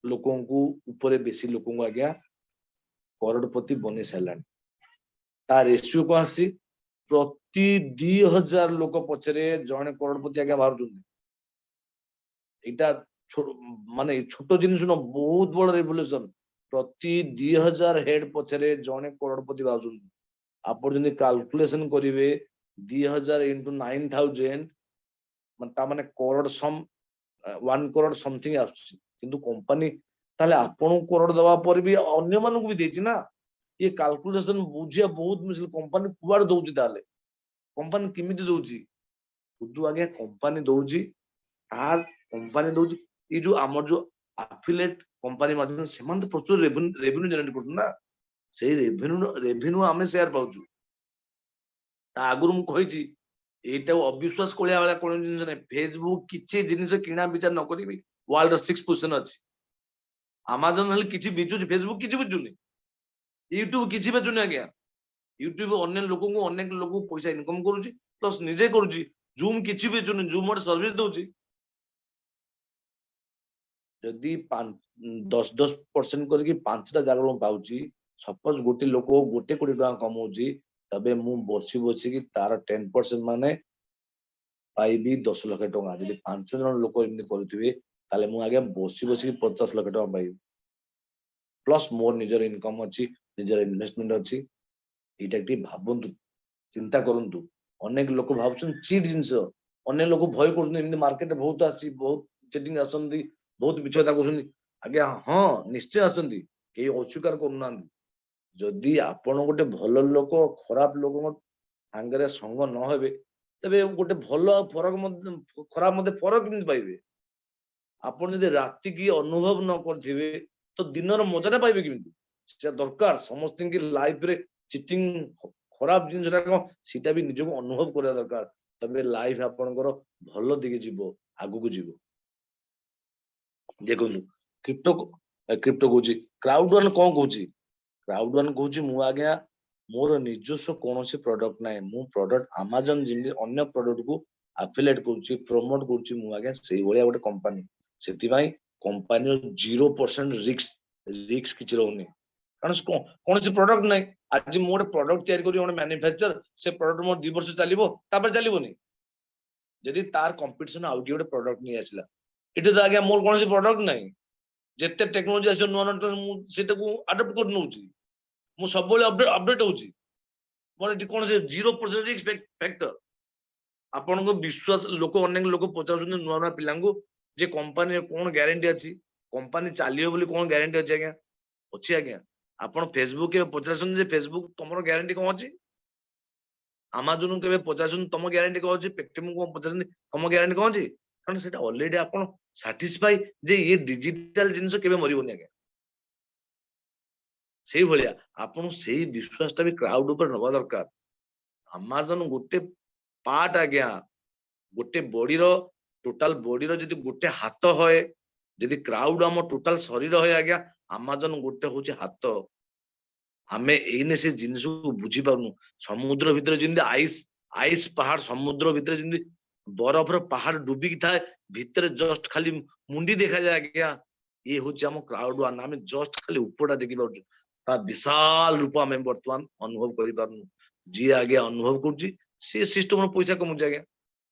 ଲୋକଙ୍କୁ ଉପରେ ବେଶୀ ଲୋକଙ୍କୁ ଆଜ୍ଞା କରୋଡ଼ପତି ବନେଇ ସାରିଲାଣି। ତା ରେସିଓ କଣ ଆସିଛି? ପ୍ରତି 2000 ଲୋକ ପଛରେ ଜଣେ କରୋଡ଼ପତି ଆଜ୍ଞା ବାହାରୁଛନ୍ତି। ଏଇଟା ମାନେ ଛୋଟ ଜିନିଷ ନୁହଁ, ବହୁତ ବଡ ରେଭଲ୍ୟୁସନ। ପ୍ରତି 2000 ହେଡ ପଛରେ ଜଣେ କରୋଡ଼ପତି ବାହାରୁଛନ୍ତି। ଆପଣ ଯଦି କାଲକୁଲେସନ କରିବେ, 2000 ଇଣ୍ଟୁ 9000, ମାନେ ତା ମାନେ କରୋଡ଼ ସମ୍ 1 କରୋଡ଼ ସମଥିଙ୍ଗ ଆସୁଛି। କିନ୍ତୁ କମ୍ପାନୀ ତାହେଲେ ଆପଣଙ୍କୁ କରୋଡ଼ ଦବା ପରେ ବି ଅନ୍ୟମାନଙ୍କୁ ବି ଦେଇଛି ନା? ଇଏ କାଲକୁଲେସନ ବୁଝିବା ବହୁତ ମୁସ୍କିଲ। କମ୍ପାନୀ କୁଆଡେ ଦଉଛି? ତାହେଲେ କମ୍ପାନୀ କେମିତି ଦଉଛି? ସୁଧୁ ଆଜ୍ଞା କମ୍ପାନୀ ଦଉଛି, ତାର କମ୍ପାନୀ ଦଉଛି। ଏଇ ଯୋଉ ଆମର ଯୋଉ ଆଫିଲେଟ କମ୍ପାନୀ ମାଧ୍ୟମରେ ସେମାନେ ତ ପ୍ରଚୁର ରେଭିନ୍ୟୁ ଜେନେରେଟ କରୁଛନ୍ତି ନା, ସେଇ ରେଭିନ୍ୟୁ ରେଭିନ୍ୟୁ ଆମେ ସେୟାର ପାଉଛୁ। ତା ଆଗରୁ ମୁଁ କହିଛି, ଏଇଟାକୁ ଅବିଶ୍ୱାସ କରିବା ଭଳିଆ କୌଣସି ଜିନିଷ ନାହିଁ। ଫେସବୁକ୍ କିଛି ଜିନିଷ କିଣା ବିଚାର ନ କରିବି ୱାର୍ଲଡ ର ସିକ୍ସ ପୋଜିସନ ଅଛି। ଆମାଜନ ହେଲେ କିଛି ବିଚୁଛି, ଫେସବୁକ୍ କିଛି ବିଚୁନି, ୟୁଟ୍ୟୁବ କିଛି ବେଚୁନି ଆଜ୍ଞା। ୟୁଟ୍ୟୁବ ଅନ୍ୟ ଲୋକଙ୍କୁ, ଅନେକ ଲୋକଙ୍କୁ ପଇସା ଇନକମ କରୁଛି, ପ୍ଲସ ନିଜେ କରୁଛି। ଜୁମ୍ କିଛି ବେଚୁନି, ଜୁମ୍ ଗୋଟେ ସର୍ଭିସ ଦଉଛି। ଯଦି 10 10% କରିକି 5ଟା ଜାଗାରୁ ମୁଁ ପାଉଛି, ସପୋଜ ଗୋଟେ ଲୋକ 1 କୋଟି ଟଙ୍କା କମଉଛି, ତେବେ ମୁଁ ବସି ବସିକି ତାର 10% ମାନେ ପାଇବି 10 ଲକ୍ଷ ଟଙ୍କା। ଯଦି 5 ଜଣ ଲୋକ ଏମିତି କରୁଥିବେ, ତାହେଲେ ମୁଁ ଆଜ୍ଞା ବସି ବସିକି 50 ଲକ୍ଷ ଟଙ୍କା ପାଇବି। ପ୍ଲସ ମୋର ନିଜର ଇନକମ ଅଛି, ନିଜର ଇନଭେଷ୍ଟମେଣ୍ଟ ଅଛି। ଏଇଟା ଟିକେ ଭାବନ୍ତୁ, ଚିନ୍ତା କରନ୍ତୁ। ଅନେକ ଲୋକ ଭାବୁଛନ୍ତି ଚିଟ୍ ଜିନିଷ, ଅନେକ ଲୋକ ଭୟ କରୁଛନ୍ତି। ଏମିତି ମାର୍କେଟରେ ବହୁତ ଆସିଛି, ବହୁତ ଚିଟିଂ ଆସନ୍ତି, ବହୁତ ମିଛ କଥା କହୁଛନ୍ତି ଆଜ୍ଞା। ହଁ, ନିଶ୍ଚୟ ଆସନ୍ତି, କେହି ଅସ୍ୱୀକାର କରୁନାହାନ୍ତି। ଯଦି ଆପଣ ଗୋଟେ ଭଲ ଲୋକ ଖରାପ ଲୋକଙ୍କ ସାଙ୍ଗରେ ସଙ୍ଗ ନ ହେବେ, ତେବେ ଗୋଟେ ଭଲ ଆଉ ଫରକ ମଧ୍ୟ, ଖରାପ ମଧ୍ୟ ଫରକ କେମିତି ପାଇବେ? ଆପଣ ଯଦି ରାତିକି ଅନୁଭବ ନ କରିଥିବେ, ତ ଦିନର ମଜାଟା ପାଇବେ କେମିତି? ସେଟା ଦରକାର ସମସ୍ତଙ୍କ ଲାଇଫରେ। ଚିଟିଂ ଖରାପ ଜିନିଷଟା କଣ, ସେଇଟା ବି ନିଜକୁ ଅନୁଭବ କରିବା ଦରକାର। ତେବେ ଲାଇଫ ଆପଣଙ୍କର ଭଲ ଦିଗେ ଯିବ, ଆଗକୁ ଯିବ। ଦେଖନ୍ତୁ, କ୍ରିପ୍ଟୋ, କ୍ରିପ୍ଟୋ କହୁଛି, କ୍ରାଉଡ ୱାନ୍ କଣ କହୁଛି? କ୍ରାଉଡ ୱାନ୍ କହୁଛି, ମୁଁ ଆଜ୍ଞା ମୋର ନିଜସ୍ୱ କୌଣସି ପ୍ରଡକ୍ଟ ନାହିଁ। ମୁଁ ପ୍ରଡକ୍ଟ ଆମାଜନ ଯେମିତି ଅନ୍ୟ ପ୍ରଡକ୍ଟ କୁ ଆଫିଲେଟ କରୁଛି, ପ୍ରମୋଟ କରୁଛି, ମୁଁ ଆଜ୍ଞା ସେଇଭଳିଆ ଗୋଟେ କମ୍ପାନୀ। ସେଥିପାଇଁ କମ୍ପାନୀର 0% ରିସ୍କ, ରିସ୍କ କିଛି ରହୁନି, କାରଣ ସେ କୌଣସି ପ୍ରଡକ୍ଟ ନାହିଁ। ଆଜି ମୁଁ ଗୋଟେ ପ୍ରଡକ୍ଟ ତିଆରି କରିବି, ଗୋଟେ ମ୍ୟାନୁଫ୍ୟାକ୍ଚର, ସେ ପ୍ରଡକ୍ଟ ମୋର 2 ବର୍ଷ ଚାଲିବ, ତାପରେ ଚାଲିବନି, ଯଦି ତାର କମ୍ପିଟିସନ ଆଉ କିଏ ଗୋଟେ ପ୍ରଡକ୍ଟ ନେଇ ଆସିଲା। ଏଠି ତ ଆଜ୍ଞା ମୋର କୌଣସି ପ୍ରଡକ୍ଟ ନାହିଁ। ଯେତେ ଟେକ୍ନୋଲୋଜି ଆସିବ ନୂଆ ନୂଆ, ମୁଁ ସେଇଟାକୁ ଆଡପ୍ଟ କରି ନଉଛି। ମୁଁ ସବୁବେଳେ ଅପଡେଟ ଅପଡେଟ ହଉଛି। ମୋର ଏଠି କୌଣସି 0% ରିସ୍କ ଫ୍ୟାକ୍ଟର। ଆପଣଙ୍କ ବିଶ୍ୱାସ ଲୋକ, ଅନେକ ଲୋକ ପଚାରୁଛନ୍ତି ନୂଆ ନୂଆ ପିଲାଙ୍କୁ ଯେ କମ୍ପାନୀରେ କଣ ଗ୍ୟାରେଣ୍ଟି ଅଛି, କମ୍ପାନୀ ଚାଲିବ ବୋଲି କଣ ଗ୍ୟାରେଣ୍ଟି ଅଛି? ଆଜ୍ଞା ଅଛି ଆଜ୍ଞା। ଆପଣ ଫେସବୁକ୍ କେବେ ପଚାରୁଛନ୍ତି ଯେ ଫେସବୁକ୍ ତମର ଗ୍ୟାରେଣ୍ଟି କଣ ଅଛି? ଆମାଜନ କେବେ ପଚାରୁଛନ୍ତି ତମ ଗ୍ୟାରେଣ୍ଟି କଣ ଅଛି? ପେଟିଏମ କଣ ପଚାରୁଛନ୍ତି ତମ ଗ୍ୟାରେଣ୍ଟି କଣ ଅଛି? କାରଣ ସେଟା ଅଲରେଡି ଆପଣ ସାଟିସ୍ଫାଇ ଯେ ଇଏ ଡିଜିଟାଲ ଜିନିଷ କେବେ ମରିବନି ଆଜ୍ଞା। ସେଇଭଳିଆ ଆପଣ ସେଇ ବିଶ୍ୱାସ ଟା ବି କ୍ରାଉଡ ଉପରେ ନବା ଦରକାର। ଆମାଜନ ଗୋଟେ ପାର୍ଟ ଆଜ୍ଞା, ଗୋଟେ ବଡିର, ଟୋଟାଲ ବଡିର ଯଦି ଗୋଟେ ହାତ ହଏ, ଯଦି କ୍ରାଉଡ ଆମ ଟୋଟାଲ ଶରୀର ହଏ ଆଜ୍ଞା, ଆମାଜନ ଗୋଟେ ହଉଛି ହାତ। ଆମେ ଏଇନେ ସେ ଜିନିଷକୁ ବୁଝିପାରୁନୁ। ସମୁଦ୍ର ଭିତରେ ଯେମିତି ଆଇସ୍ ଆଇସ୍ ପାହାଡ, ସମୁଦ୍ର ଭିତରେ ଯେମିତି ବରଫର ପାହାଡ ଡୁବିକି ଥାଏ, ଭିତରେ ଜଷ୍ଟ ଖାଲି ମୁଣ୍ଡି ଦେଖାଯାଏ ଆଜ୍ଞା, ଇଏ ହଉଛି ଆମ କ୍ରାଉଡ ୱାନ୍। ଆମେ ଜଷ୍ଟ ଖାଲି ଉପରଟା ଦେଖିପାରୁଛୁ, ତା ବିଶାଳ ରୂପ ଆମେ ବର୍ତ୍ତମାନ ଅନୁଭବ କରିପାରୁନୁ। ଯିଏ ଆଜ୍ଞା ଅନୁଭବ କରୁଛି, ସିଏ ସିଷ୍ଟମର ପଇସା କମୁଛି ଆଜ୍ଞା।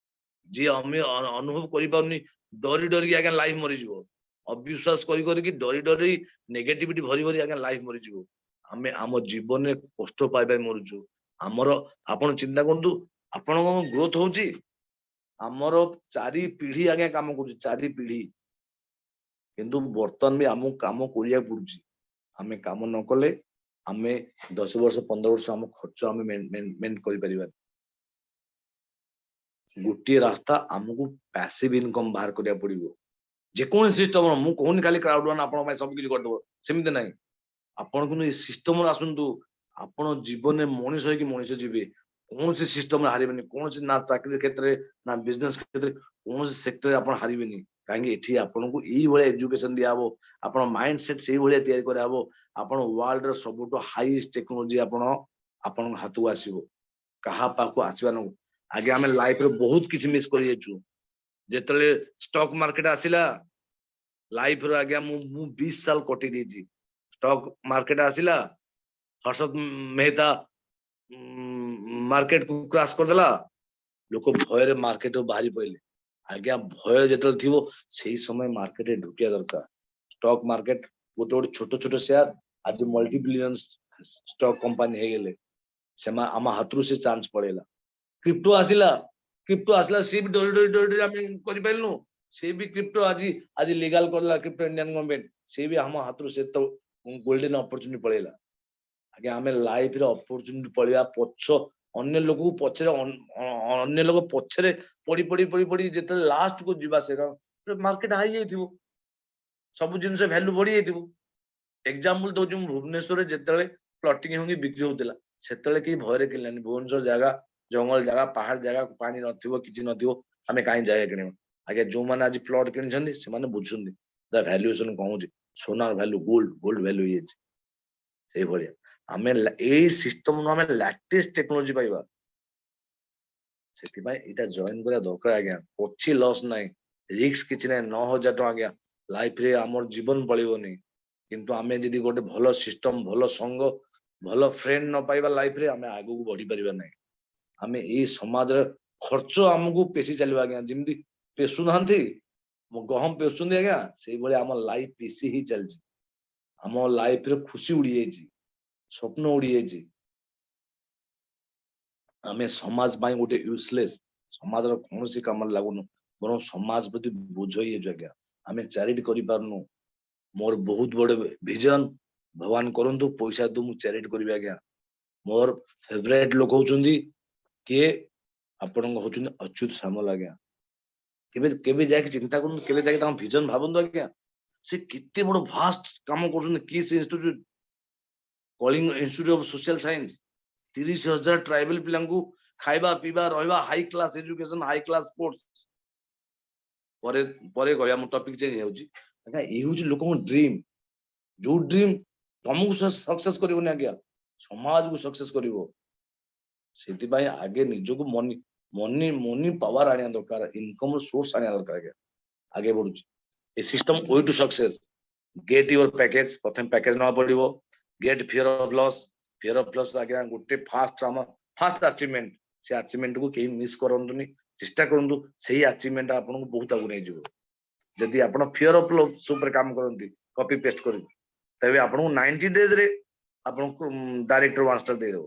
ଯିଏ ଆମେ ଅନୁଭବ କରିପାରୁନି, ଡରି ଡରିକି ଆଜ୍ଞା ଲାଇଫ ମରିଯିବ। ଅବିଶ୍ୱାସ କରି କରିକି, ଡରି ଡରି, ନେଗେଟିଭିଟି ଭରି ଭରି ଆଜ୍ଞା ଲାଇଫ ମରିଯିବ। ଆମେ ଆମ ଜୀବନରେ କଷ୍ଟ ପାଇ ପାଇ ମରୁଛୁ। ଆମର ଆପଣ ଚିନ୍ତା କରନ୍ତୁ, ଆପଣଙ୍କ ଗ୍ରୋଥ ହଉଛି। ଆମର ଚାରି ପିଢି ଆଜ୍ଞା କାମ କରୁଛି, ଚାରି ପିଢି। କିନ୍ତୁ ବର୍ତ୍ତମାନ ବି ଆମକୁ କାମ କରିବାକୁ ପଡୁଛି। ଆମେ କାମ ନ କଲେ ଆମେ 10 ବର୍ଷ, 15 ବର୍ଷ ଆମ ଖର୍ଚ୍ଚ ଆମେ ମେଣ୍ଟେନ କରିପାରିବାନି। ଗୋଟିଏ ରାସ୍ତା, ଆମକୁ ପ୍ୟାସିଭ ଇନକମ ବାହାର କରିବାକୁ ପଡିବ ଯେକୌଣସି ସିଷ୍ଟମ। ମୁଁ କହୁନି ଖାଲି କ୍ରାଉଡ ୱାନ୍ ଆପଣଙ୍କ ପାଇଁ ସବୁ କିଛି କରିଦବ, ସେମିତି ନାହିଁ। ଆପଣ କିନ୍ତୁ ଏଇ ସିଷ୍ଟମରେ ଆସନ୍ତୁ, ଆପଣ ଜୀବନରେ ମଣିଷ ହେଇକି ମଣିଷ ଯିବେ। କୌଣସି ସିଷ୍ଟମରେ ହାରିବେନି, କୌଣସି ନା ଚାକିରି କ୍ଷେତ୍ରରେ ନା ବିଜନେସ କ୍ଷେତ୍ରରେ, କୌଣସି ସେକ୍ଟରରେ ଆପଣ ହାରିବେନି। କାହିଁକି ଏଠି ଆପଣଙ୍କୁ ଏଇଭଳିଆ ଏଜୁକେସନ ଦିଆହବ, ଆପଣ ମାଇଣ୍ଡ ସେଟ ସେଇଭଳିଆ ତିଆରି କରାହବ, ଆପଣ ୱାର୍ଲଡର ସବୁଠୁ ହାଇଏଷ୍ଟ ଟେକ୍ନୋଲୋଜି ଆପଣଙ୍କ ହାତକୁ ଆସିବ। କାହା ପାଖକୁ ଆସିବା ନ ଆଜ୍ଞା, ଆମେ ଲାଇଫରେ ବହୁତ କିଛି ମିସ୍ କରିଯାଇଛୁ। ଯେତେବେଳେ ଷ୍ଟକ୍ ମାର୍କେଟ ଆସିଲା ଲାଇଫରେ ଆଜ୍ଞା, ମୁଁ 20 ସାଲ କଟି ଦେଇଛି। ଷ୍ଟକ୍ ମାର୍କେଟ ଆସିଲା, ହର୍ଷଦ ମେହତା ମାର୍କେଟ କୁ କ୍ରାସ କରିଦେଲା, ଲୋକ ଭୟରେ ମାର୍କେଟରୁ ବାହାରି ପଡିଲେ। ଆଜ୍ଞା, ଭୟ ଯେତେବେଳେ ଥିବ, ସେଇ ସମୟ ମାର୍କେଟରେ ଢୁକିବା ଦରକାର। ଷ୍ଟକ୍ ମାର୍କେଟ ଗୋଟେ ଗୋଟେ ଛୋଟ ଛୋଟ ସେୟାର ଆଜି ମଲ୍ଟି ବିଲିୟନ ଷ୍ଟକ୍ କମ୍ପାନୀ ହେଇଗଲେ। ସେମାନେ ଆମ ହାତରୁ ସେ ଚାନ୍ସ ପଳେଇଲା। କ୍ରିପ୍ଟୋ ଆସିଲା, କ୍ରିପ୍ଟୋ ଆସିଲା, ସିଏ ବି ଡରି ଡରି ଡରି ଡରି ଆମେ କରିପାରିଲୁନୁ। ସେ ବି କ୍ରିପ୍ଟୋ ଆଜି ଲିଗାଲ କରିଲା କ୍ରିପ୍ଟୋ ଇଣ୍ଡିଆନ ଗଭର୍ଣମେଣ୍ଟ, ସେ ବି ଆମ ହାତରୁ ସେ ତ ଗୋଲ୍ଡେନ ଅପରଚୁନିଟି ପଳେଇଲା। ଆଜ୍ଞା, ଆମେ ଲାଇଫରେ ଅପରଚୁନିଟି ପଳେଇବା ପଛ ଅନ୍ୟ ଲୋକକୁ ପଛରେ, ଅନ୍ୟ ଲୋକ ପଛରେ ପଡି ପଡି ପଡି ପଡି ଯେତେବେଳେ ଲାଷ୍ଟ କୁ ଯିବା, ସେ ମାର୍କେଟ ହାଇ ଯାଇଥିବ, ସବୁ ଜିନିଷ ଭ୍ୟାଲୁ ବଢି ଯାଇଥିବ। ଏକ୍ଜାମ୍ପଲ ଦଉଛି ମୁଁ, ଭୁବନେଶ୍ୱରରେ ଯେତେବେଳେ ପ୍ଲଟିଂ ହେଇକି ବିକ୍ରି ହଉଥିଲା, ସେତେବେଳେ କେହି ଭୟରେ କିଣିଲାନି। ଭୁବନେଶ୍ୱର ଜାଗା ଜଙ୍ଗଲ ଜାଗା, ପାହାଡ ଜାଗା, ପାଣି ନଥିବ, କିଛି ନଥିବ, ଆମେ କାହିଁ ଜାଗା କିଣିବା? ଆଜ୍ଞା, ଯୋଉମାନେ ଆଜି ପ୍ଲଟ କିଣିଛନ୍ତି, ସେମାନେ ବୁଝୁଛନ୍ତି ତା ଭ୍ୟାଲୁଏସନ କଣ ହଉଛି। ସୁନାର ଭ୍ୟାଲୁ, ଗୋଲ୍ଡ ଭ୍ୟାଲୁ ହେଇଯାଇଛି। ସେଇଭଳିଆ ଆମେ ଏଇ ସିଷ୍ଟମ, ଆମେ ଲାଟେଷ୍ଟ ଟେକ୍ନୋଲୋଜି ପାଇବା। ସେଥିପାଇଁ ଏଇଟା ଜଏନ କରିବା ଦରକାର ଆଜ୍ଞା। କିଛି ଲସ୍ ନାହିଁ, ରିସ୍କ କିଛି ନାହିଁ। 9,000 ଟଙ୍କା ଆଜ୍ଞା, ଲାଇଫରେ ଆମର ଜୀବନ ପଳେଇବନି। କିନ୍ତୁ ଆମେ ଯଦି ଗୋଟେ ଭଲ ସିଷ୍ଟମ, ଭଲ ସଙ୍ଗ, ଭଲ ଫ୍ରେଣ୍ଡ ନ ପାଇବା, ଲାଇଫରେ ଆମେ ଆଗକୁ ବଢି ପାରିବା ନାହିଁ। ଆମେ ଏଇ ସମାଜର ଖର୍ଚ୍ଚ ଆମକୁ ପେଶି ଚାଲିବ ଆଜ୍ଞା। ଯେମିତି ପେଶୁନାହାନ୍ତି, ଗହମ ପେଶୁଛନ୍ତି ଆଜ୍ଞା, ସେଇଭଳି ଆମ ଲାଇଫ ପେଶି ହେଇ ଚାଲିଛି। ଆମ ଲାଇଫରେ ଖୁସି ଉଡି ଯାଇଛି, ସ୍ୱପ୍ନ ଉଡି ଯାଇଛି। ଆମେ ସମାଜ ପାଇଁ ଗୋଟେ ୟୁଜଲେସ୍, ସମାଜର କୌଣସି କାମରେ ଲାଗୁନୁ, ବରଂ ସମାଜ ପ୍ରତି ବୋଝ ହେଇଯାଉଛୁ ଆଜ୍ଞା। ଆମେ ଚାରିଟି କରିପାରୁନୁ। ମୋର ବହୁତ ବଡ ଭିଜନ, ଭଗବାନ କରନ୍ତୁ ପଇସା ଦଉ, ମୁଁ ଚାରିଟି କରିବି ଆଜ୍ଞା। ମୋର ଫେଭରାଇଟ ଲୋକ ହଉଛନ୍ତି କିଏ? ଆପଣଙ୍କ ହଉଛନ୍ତି ଅଚ୍ୟୁତ ସାମଲ ଆଜ୍ଞା। କେବେ କେବେ ଯାଇକି ଚିନ୍ତା କରନ୍ତୁ, କେବେ ଯାଇକି ତାଙ୍କ ଭିଜନ ଭାବନ୍ତୁ ଆଜ୍ଞା। ସେ କେତେ ବଡ ଭାଷ୍ଟ କାମ କରୁଛନ୍ତି। କିସ୍ institute, Kalinga institute of social science, 30,000 tribal ପିଲାଙ୍କୁ ଖାଇବା, ପିଇବା, ରହିବା, high class education, high class sports. ପରେ ପରେ କହିବା, ମୁଁ ଟପିକ ଚେଞ୍ଜ ହେଇଯାଉଛି ଆଜ୍ଞା। ଏଇ ହଉଛି ଲୋକଙ୍କ ଡ୍ରିମ୍, ଯୋଉ ଡ୍ରିମ୍ ତମକୁ ସକ୍ସେସ କରିବନି ଆଜ୍ଞା, ସମାଜକୁ ସକ୍ସେସ କରିବ। ସେଥିପାଇଁ ଆଗେ ନିଜକୁ ମନି ମନି ମନି ପାୱାର ଆଣିବା ଦରକାର, ଇନକମ ସୋର୍ସ ଆଣିବା ଦରକାର ଆଜ୍ଞା। ଆଗେ ବଢୁଛି ଏ system. Way to success: get your package। ପ୍ରଥମେ ପ୍ୟାକେଜ ନେବାକୁ ପଡିବ। Get fear of loss। Fear of loss ଆଜ୍ଞା, ଗୋଟେ ଫାଷ୍ଟ ଆମ ଫାଷ୍ଟ ଆଚିଭମେଣ୍ଟ, ସେ ଆଚିଭମେଣ୍ଟ କୁ କେହି ମିସ୍ କରନ୍ତୁନି। ଚେଷ୍ଟା କରନ୍ତୁ, ସେଇ ଆଚିଭମେଣ୍ଟ ଆପଣଙ୍କୁ ବହୁତ ଆଗକୁ ନେଇଯିବ। ଯଦି ଆପଣ ଫିୟର ଅଫ ଲସ୍ ଉପରେ କାମ କରନ୍ତି କପି ପେଷ୍ଟ କରିକି, ତେବେ ଆପଣଙ୍କୁ 90 ଡେଜ ରେ ଆପଣଙ୍କୁ ଡାଇରେକ୍ଟର ୱାନ୍ ଷ୍ଟାର ଦେଇଦେବ।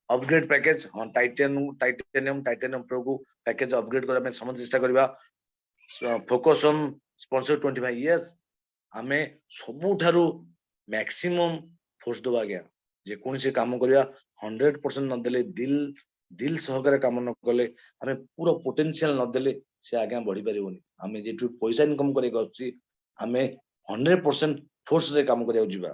ଅପଗ୍ରେଡ ପ୍ୟାକେଜ, ହଁ, ଟାଇଟାନିୟମ, ଟାଇଟାନିୟମ ପ୍ରୋକୁ ପ୍ୟାକେଜ ଅପଗ୍ରେଡ କରିବା ପାଇଁ ସମସ୍ତେ ଚେଷ୍ଟା କରିବା। Focus on sponsor 25 years। ଆମେ ସବୁଠାରୁ ମ୍ୟାକ୍ସିମମ୍ ଫୋର୍ସ ଦବା ଆଜ୍ଞା। ଯେକୌଣସି କାମ କରିବା, 100% ନଦେଲେ, ଦିଲ ଦିଲ ସହକାରେ କାମ ନ କଲେ, ଆମେ ପୁରା ପୋଟେନସିଆଲ ନଦେଲେ ସେ ଆଜ୍ଞା ବଢି ପାରିବନି। ଆମେ ଯେଠୁ ପଇସା ଇନକମ କରିବାକୁ ଆସୁଛି, ଆମେ 100% ଫୋର୍ସରେ କାମ କରିବାକୁ ଯିବା।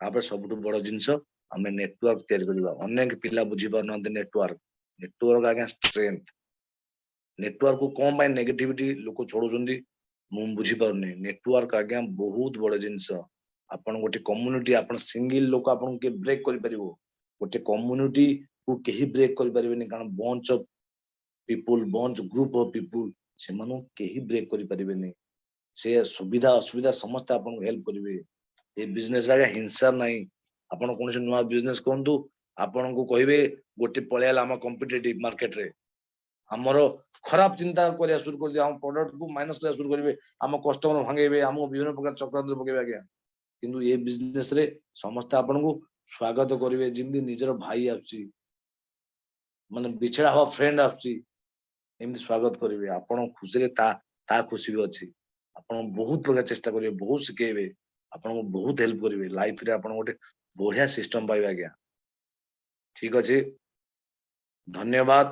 ତାପରେ ସବୁଠୁ ବଡ ଜିନିଷ, ଆମେ ନେଟୱାର୍କ ତିଆରି କରିବା। ଅନେକ ପିଲା ବୁଝି ପାରୁନାହାନ୍ତି ନେଟୱାର୍କ। ନେଟୱାର୍କ ଆଜ୍ଞା ଷ୍ଟ୍ରେନ୍ଥ। ନେଟୱାର୍କ କୁ କଣ ପାଇଁ ନେଗେଟିଭିଟି ଲୋକ ଛଡଉଛନ୍ତି, ମୁଁ ବୁଝିପାରୁନି। ନେଟୱାର୍କ ଆଜ୍ଞା ବହୁତ ବଡ ଜିନିଷ। ଆପଣ ଗୋଟେ କମ୍ୟୁନିଟି, ଆପଣ ସିଙ୍ଗଲ ଲୋକ, ଆପଣଙ୍କୁ କିଏ ବ୍ରେକ୍ କରିପାରିବ? ଗୋଟେ କମ୍ୟୁନିଟି କୁ କେହି ବ୍ରେକ୍ କରିପାରିବେନି। କାରଣ bunch of people, bunch group of people, ସେମାନଙ୍କୁ କେହି ବ୍ରେକ୍ କରିପାରିବେନି। ସେ ସୁବିଧା ଅସୁବିଧା ସମସ୍ତେ ଆପଣଙ୍କୁ ହେଲ୍ପ କରିବେ। ଏ ବିଜନେସ ଆଜ୍ଞା ହିଂସା ନାହିଁ। ଆପଣ କୌଣସି ନୂଆ ବିଜନେସ କରନ୍ତୁ, ଆପଣଙ୍କୁ କହିବେ ଗୋଟେ ପଳେଇଲା ଆମ କମ୍ପିଟେଟିଭ ମାର୍କେଟରେ, ଆମର ଖରାପ ଚିନ୍ତା କରିବା ଶୁରୁ କରିଦିଏ, ଆମ ପ୍ରଡକ୍ଟ କୁ ମାଇନସ କରିବା ଶୁରୁ କରିବେ, ଆମ କଷ୍ଟମର ଭାଙ୍ଗେଇବେ, ଆମକୁ ବିଭିନ୍ନ ପ୍ରକାର ଚକ୍ରାନ୍ତ ପକେଇବେ ଆଜ୍ଞା। କିନ୍ତୁ ଏ ବିଜନେସ ରେ ସମସ୍ତେ ଆପଣଙ୍କୁ ସ୍ୱାଗତ କରିବେ, ଯେମିତି ନିଜର ଭାଇ ଆସୁଛି, ମାନେ ବିଛଡ଼ା ହବା ଫ୍ରେଣ୍ଡ ଆସୁଛି, ଏମିତି ସ୍ୱାଗତ କରିବେ। ଆପଣ ଖୁସିରେ ତା ଖୁସି ବି ଅଛି। ଆପଣ ବହୁତ ପ୍ରକାର ଚେଷ୍ଟା କରିବେ, ବହୁତ ଶିଖେଇବେ, ଆପଣଙ୍କୁ ବହୁତ ହେଲ୍ପ କରିବେ। ଲାଇଫରେ ଆପଣ ଗୋଟେ ବଢିଆ ସିଷ୍ଟମ ପାଇବେ ଆଜ୍ଞା। ଠିକ ଅଛି, ଧନ୍ୟବାଦ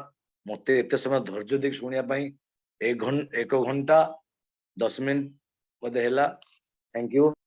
ମତେ ଏତେ ସମୟ ଧୈର୍ଯ୍ୟ ଦେଇକି ଶୁଣିବା ପାଇଁ। 1 ଘଣ୍ଟା 10 ମିନିଟ ବୋଧେ ହେଲା। Thank you.